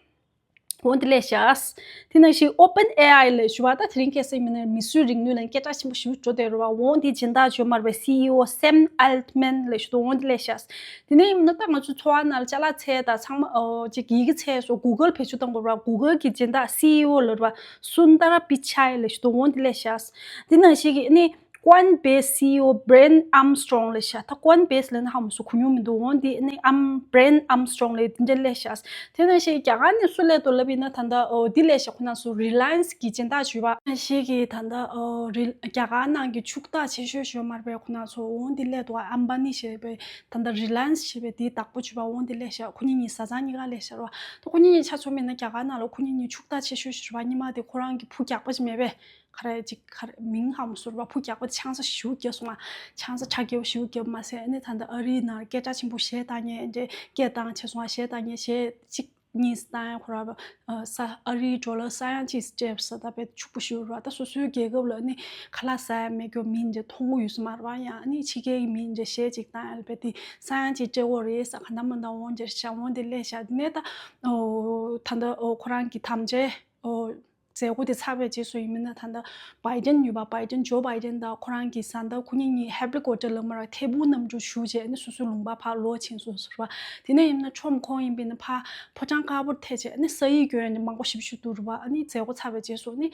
འོན་ཏེ་སླེབས་ཤག་དེ་ནང་བཞིན་ཨོ་པན་ཨེ་ཨའི་ལབ་ཞུ་བ། ད་དེ་རིང་ཁ་སང་ཡིན་ན་མིས་བཟོས་རིག་ནུས་ལ་སྐད་གྲགས་ཆེན་པོ་ཞིག་འགྲོ་བསྡད་རེད་པ། འོན་ཏེ་སྦྱིན་བདག་ཅིག་ཡོད་མ་རེད་པས། སི་ཨི་ཨོ་སེམ་ཨལ་ཊི་མན་ལབ་ཞུ་དོ། འོན་ཏེ་སླེབས་ཤག་དེ་ནས་ཡིན་ན་ད་ང་ཚོ་འཚོ་བ་ནང་ལ་ཅ་ལག་ཚད་དང་ཚང་མ་ཨོ་ཅིག་ཡི་གེ་ཚད་སོགས་གུ་གལ་བེད་སྤྱོད་གཏོང་དགོས་རེད་པ། གུ་གལ་གྱི་སྦྱིན་བདག་སི་ཨི་ཨོ་ལབ་རེད་པ། སུན་དར་པི་ཆའི་ལབ་ཞུ་དོ། འོན་ཏེ་སླེབས་ཤག་དེ་ནང་བཞིན་གྱི་ཨ་ནི་ཀོའིན་བེ་སི་སི་ཨི་ཨོ་བྷི་རེན་ཨརམ་སི་ཊོང་ལབ་ཤག་ད་ཀོའིན་བེ་སི་ལབ་ན་ཧ་མ་སོ་གོ་མྱོང་མི་འདུག་འོན་ཏེ་ཨ་ནི་ཨམ་བྷི་རེན་ཨརམ་སི་ཊོང་ལབ་དེ་འདྲ་སླེབས་ཤག་དེ་ནང་བཞིན་རྒྱ་གར་ནས་སུ་སླེབས་འདུག་ལབ་ཡིན་ན་ད་ལྟ་ཨོ་འདི་སླེབས་ཤག་ཁོ་རང་ཚོ་རི་ལ་ཡན་སི་གི་སྦྱིན་བདག་ཅིག་ཡོད་པ། ཞིག་གིས་ད་ལྟ་ཨོ་རི་རྒྱ་གར་ནང་གི་ཕྱུག་བདག་ཆེ་ཤོས་ཤིག་ཡོད་མ་རེད་པས། ཁོ་རང་ཚོ་འོ་འདི་སླེབས་འདུག་ཨམ་བྷ་ནི་ཞེས་པའི་ད་ལྟ་རི་ལ་ཡན་སི་ཞེས་པའི་དེའི་བདག་པོ་ཅིག་ཡོད་པ། འོ་འདི་སླེབས་ཤག་ཁོ་གཉིས་གཉིས་བཟའ་ཚང་གཉིས་ཀ་སླེབས་ཤག་རེད་པ། ད་ཁོ་གཉིས་གཉིས་ཆ་མཚོན་པ་ཡིན་ན་རྒྱ་གར་ནང་ལ་ཁོ་གཉིས་གཉིས་ཕྱུག་བདག་ཆེ་ཤོས་ཤིག་རེད་པ། སྔོན་མ་དེ་ཁོ་རང་གི་བུ་རྒྱགས་པ་ཅིག་མེད་པས། ག་རེ་ཅིག་ག་རེ་མིང་ཧ་མ་སོ་རེད་པ། བུ་རྒྱགས་པ་ཆང་ས་ཞེ་པོ་བརྒྱབ་སོང་ང་། ཆང་ས་ཁྲག་རྒྱས་པོ་ཞེ་པོ་བརྒྱབ་མ་ཟད། ཨ་ནི་ད་ལྟ་ཨ་རིའི་ནང་སྐད་གྲགས་ཆེན་པོ་གཞས་བཏང་མཁན་འདྲ། སྐད་བཏང་བྱས་སོང་ང་། གཞས་བཏང་མཁན་གཞས་གཅིག་གཉིས་བཏང་ཡང་ཁོ་རང་ཨ་ས་ཨ་རིའི་ཌོ་ལར་ས་ཡ་གཅིག་སྤྲད་ས་ད་དཔེ་ཕྱུག་པོ་ཞིག་རེད་པ། ད་སོ་སོའི་རྒྱལ་ཁབ་ལ་ཨ་ནི་ཁ་ལག་ཟ་ཡ་མེད་རྒྱུ་མིན་འདྲ་མཐོང་གི་ཡོད་ས་མ་རེད་པ། ཡང་ཨ་ནི་ཕྱི་རྒྱལ་གྱི་མིན་འདྲ་གཞས་གཅིག་བཏང་ཡང་དཔེ་དེ་ས་ཡ་གཅིག་སྤྲད་དགོས་རེད་ས། ག་འདྲ་མ་འདྲ་འོང་འདྲ་ཤ་འོང་དེ་སླེབས་ཤག་དེ་ནས་ད་ཨོ་ད་ལྟ་ཨོ་ཁོ་རང་གི་དམ་བཅའི་ཨོ་མཛད་སྒོ་དེ་ཚར་བའི་རྗེས་སུ་ཡིན་མིན་ན་ད་ལྟ་བྷའི་ཌེན་ཡོད་པ། བྷའི་ཌེན་ཇོ་བྷའི་ཌེན་དང་ཁོ་རང་གི་བཟའ་ཟླ་ཁོ་གཉིས་གཉིས་ཧེ་ལི་ཀོབ་ཊར་ལ་མ་ར་ཐད་འཕུར་གནམ་གྲུ་ཞུགས་རྗེས་ནི་སོ་སོའི་ལུང་པ་ཕར་ལོག་ཕྱིན་སོང་ཟེར་བ། དེ་ནས་ཡིན་ན་ཁྲོམ་ཁོང་ཡིན་པས་ན་ཕར་ཕོ་བྲང་དཀར་པོར་ཐད་རྗེས་ནི་ས་ཡིག་སྐྱོན་མང་པོ་ཞིབ་ཞིབ་འདུག་རུ་བ། ཨ་ནི་མཛད་སྒོ་ཚར་བའི་རྗེས་སུ་ནི་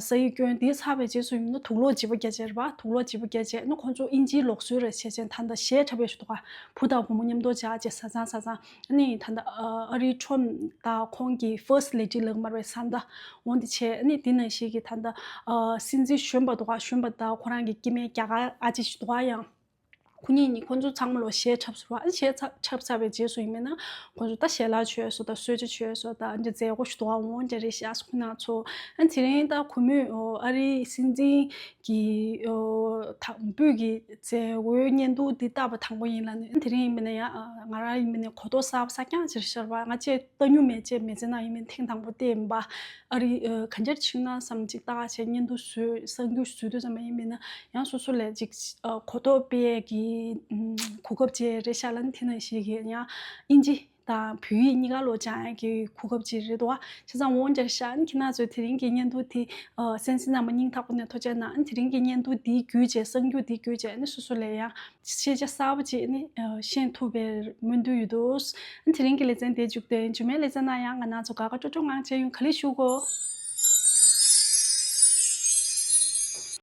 ས་ཡིག་སྐྱོན་དེ་ཚར་བའི་རྗེས་སུ་ཡིན་ན་དུག་ལོག་བརྗེ་པོ་བརྒྱབ་རྗེས་རུ་བ། དུག་ལོག་བརྗེ་པོ་བརྒྱབ་རྗེས་ནི་ཁོང་ཚོ་ཨིན་ཇིའི་ལུགས་སྲོལ་རེ་བྱས་རྗེས་ད་ལྟ་གཞས་འཁྲབ་པའི་ཞུ་དོག་བུ་དང་བུ་མོ་མཉམ་དུ་བྱ་རྗེས་བཟའ་ཚང་བཟའ་ཚང་། ཨ་ནི་ད་ལྟ་ཨ་རིའི་ཁྲོམ་དང་ཁོང་གི་ཕར་སི་ཊི་ལེ་ཌི་ལགས་མར་བའི་ས་མཐའ་འོང་དེ་བྱས། ཨ་ནི་དེ་ནང་བཞིན་གྱི་ད་ལྟ་སྲིད་འཛིན་གཞོན་པ་འདུག་ག་གཞོན་པ་དང་ཁོ་རང་གི་སྐྱེ་དམན་རྒྱ་གར་ཨ་ཅེ་ཞིག་འདུག་ག་ཡང་ཁོ་གཉིས་གཉིས་ཁོ་ཚོ་ཚང་མ་ལོ་གཞས་འཁྲབ་ཟེར་བ། ཨ་ནི་གཞས་ཚ་འཁྲབ་ཚར་བའི་རྗེས་སུ་ཡིན་མིན་ན་ཁོ་ཚོ་ད་ཞལ་ལག་མཆོད་སོ་དང་གསོལ་ཇ་མཆོད་སོ་དང་ཨ་ནི་མཛད་སྒོ་ཞིག་འདུག་ག་འོང་དེ་རེད་ཤག་ཁོ་ན་ཚོ། ཨ་ནི་དེ་རིང་ད་གུས་མོས་ཨ་རིའི་སྲིད་འཛིན་གྱི་དམ་འབུལ་གྱི་མཛད་སྒོའི་བརྙན་ཐུང་འདི་བལྟས་པ་དང་པོ་ཡིན་ལ་ནི། དེ་རིང་ཡིན་པ་ན་ཡང་ང་རང་ཡིན་པ་ན་གོ་རྟོགས་གསར་པ་གསར་རྐྱང་ཅིག་ཤར་བ། ང་ཅེས་ལྟ་མྱོང་མེད་ཅེས་མི་ཚེ་ནང་ཡིན་པ་ན་ཐེངས་དང་པོ་དེ་ཡིན་པ། ཨ་རི་ག་འདྲ་ཕྱིན་ན་བསམ་ཅིག་ལྟ་ག་བྱས་བརྙན་ཐུང་བཟོས་གསར་འགྱུར་བཟོས་དུས་ཙམ་པ་ཡིན་པ་ན་ཡང་སོ་སོ་ལ་ཅིག་གོ་རྟོགས་སྤེལ་ཡས་ཀྱི་གོ་སྐབས་ཅིག་རེད་ཤག་ལ་ནི། དེ་ནང་བཞིན་གྱི་ཡང་ཨིན་ཇི་དང་བོད་ཡིག་གཉིས་ཀ་ལོ་སྦྱང་ཡག་གི་གོ་སྐབས་ཅིག་རེད་འདུག་བ། བྱས་ཙང་འོང་རྒྱལ་ཤག་ཨ་ནི་ཁྱེད་རང་ཚོས་དེ་རིང་གི་བརྙན་ཐུང་དེ་གསན་གཟིགས་གནང་བ་སྙིང་ཐག་པ་ནས་ཐུགས་རྗེ་གནང་། ཨ་ནི་དེ་རིང་གི་བརྙན་ཐུང་འདི་བརྒྱུད་བྱས་གསར་འགྱུར་འདི་བརྒྱུད་བྱས་ཨ་ནི་སོ་སོ་ལ་ཡང་ཤེས་བྱ་གསར་པ་ཅིག་ཨ་ནི་ཤེས་ཐུབ་པའི་སྨོན་འདུན་ཡོད་འདུག་ཨ་ནི་དེ་རིང་གི་ལེ་ཚན་དེ་མཇུག་བསྡད་ཡིན། རྗེས་མའི་ལེ་ཚན་ནང་ཡང་ང་རང་ཚོ་དགའ་དགའ་སྤྲོ་སྤྲོ་ངང་མཇལ་ཡོང་། ག་ལེ་ཞུ་གོ།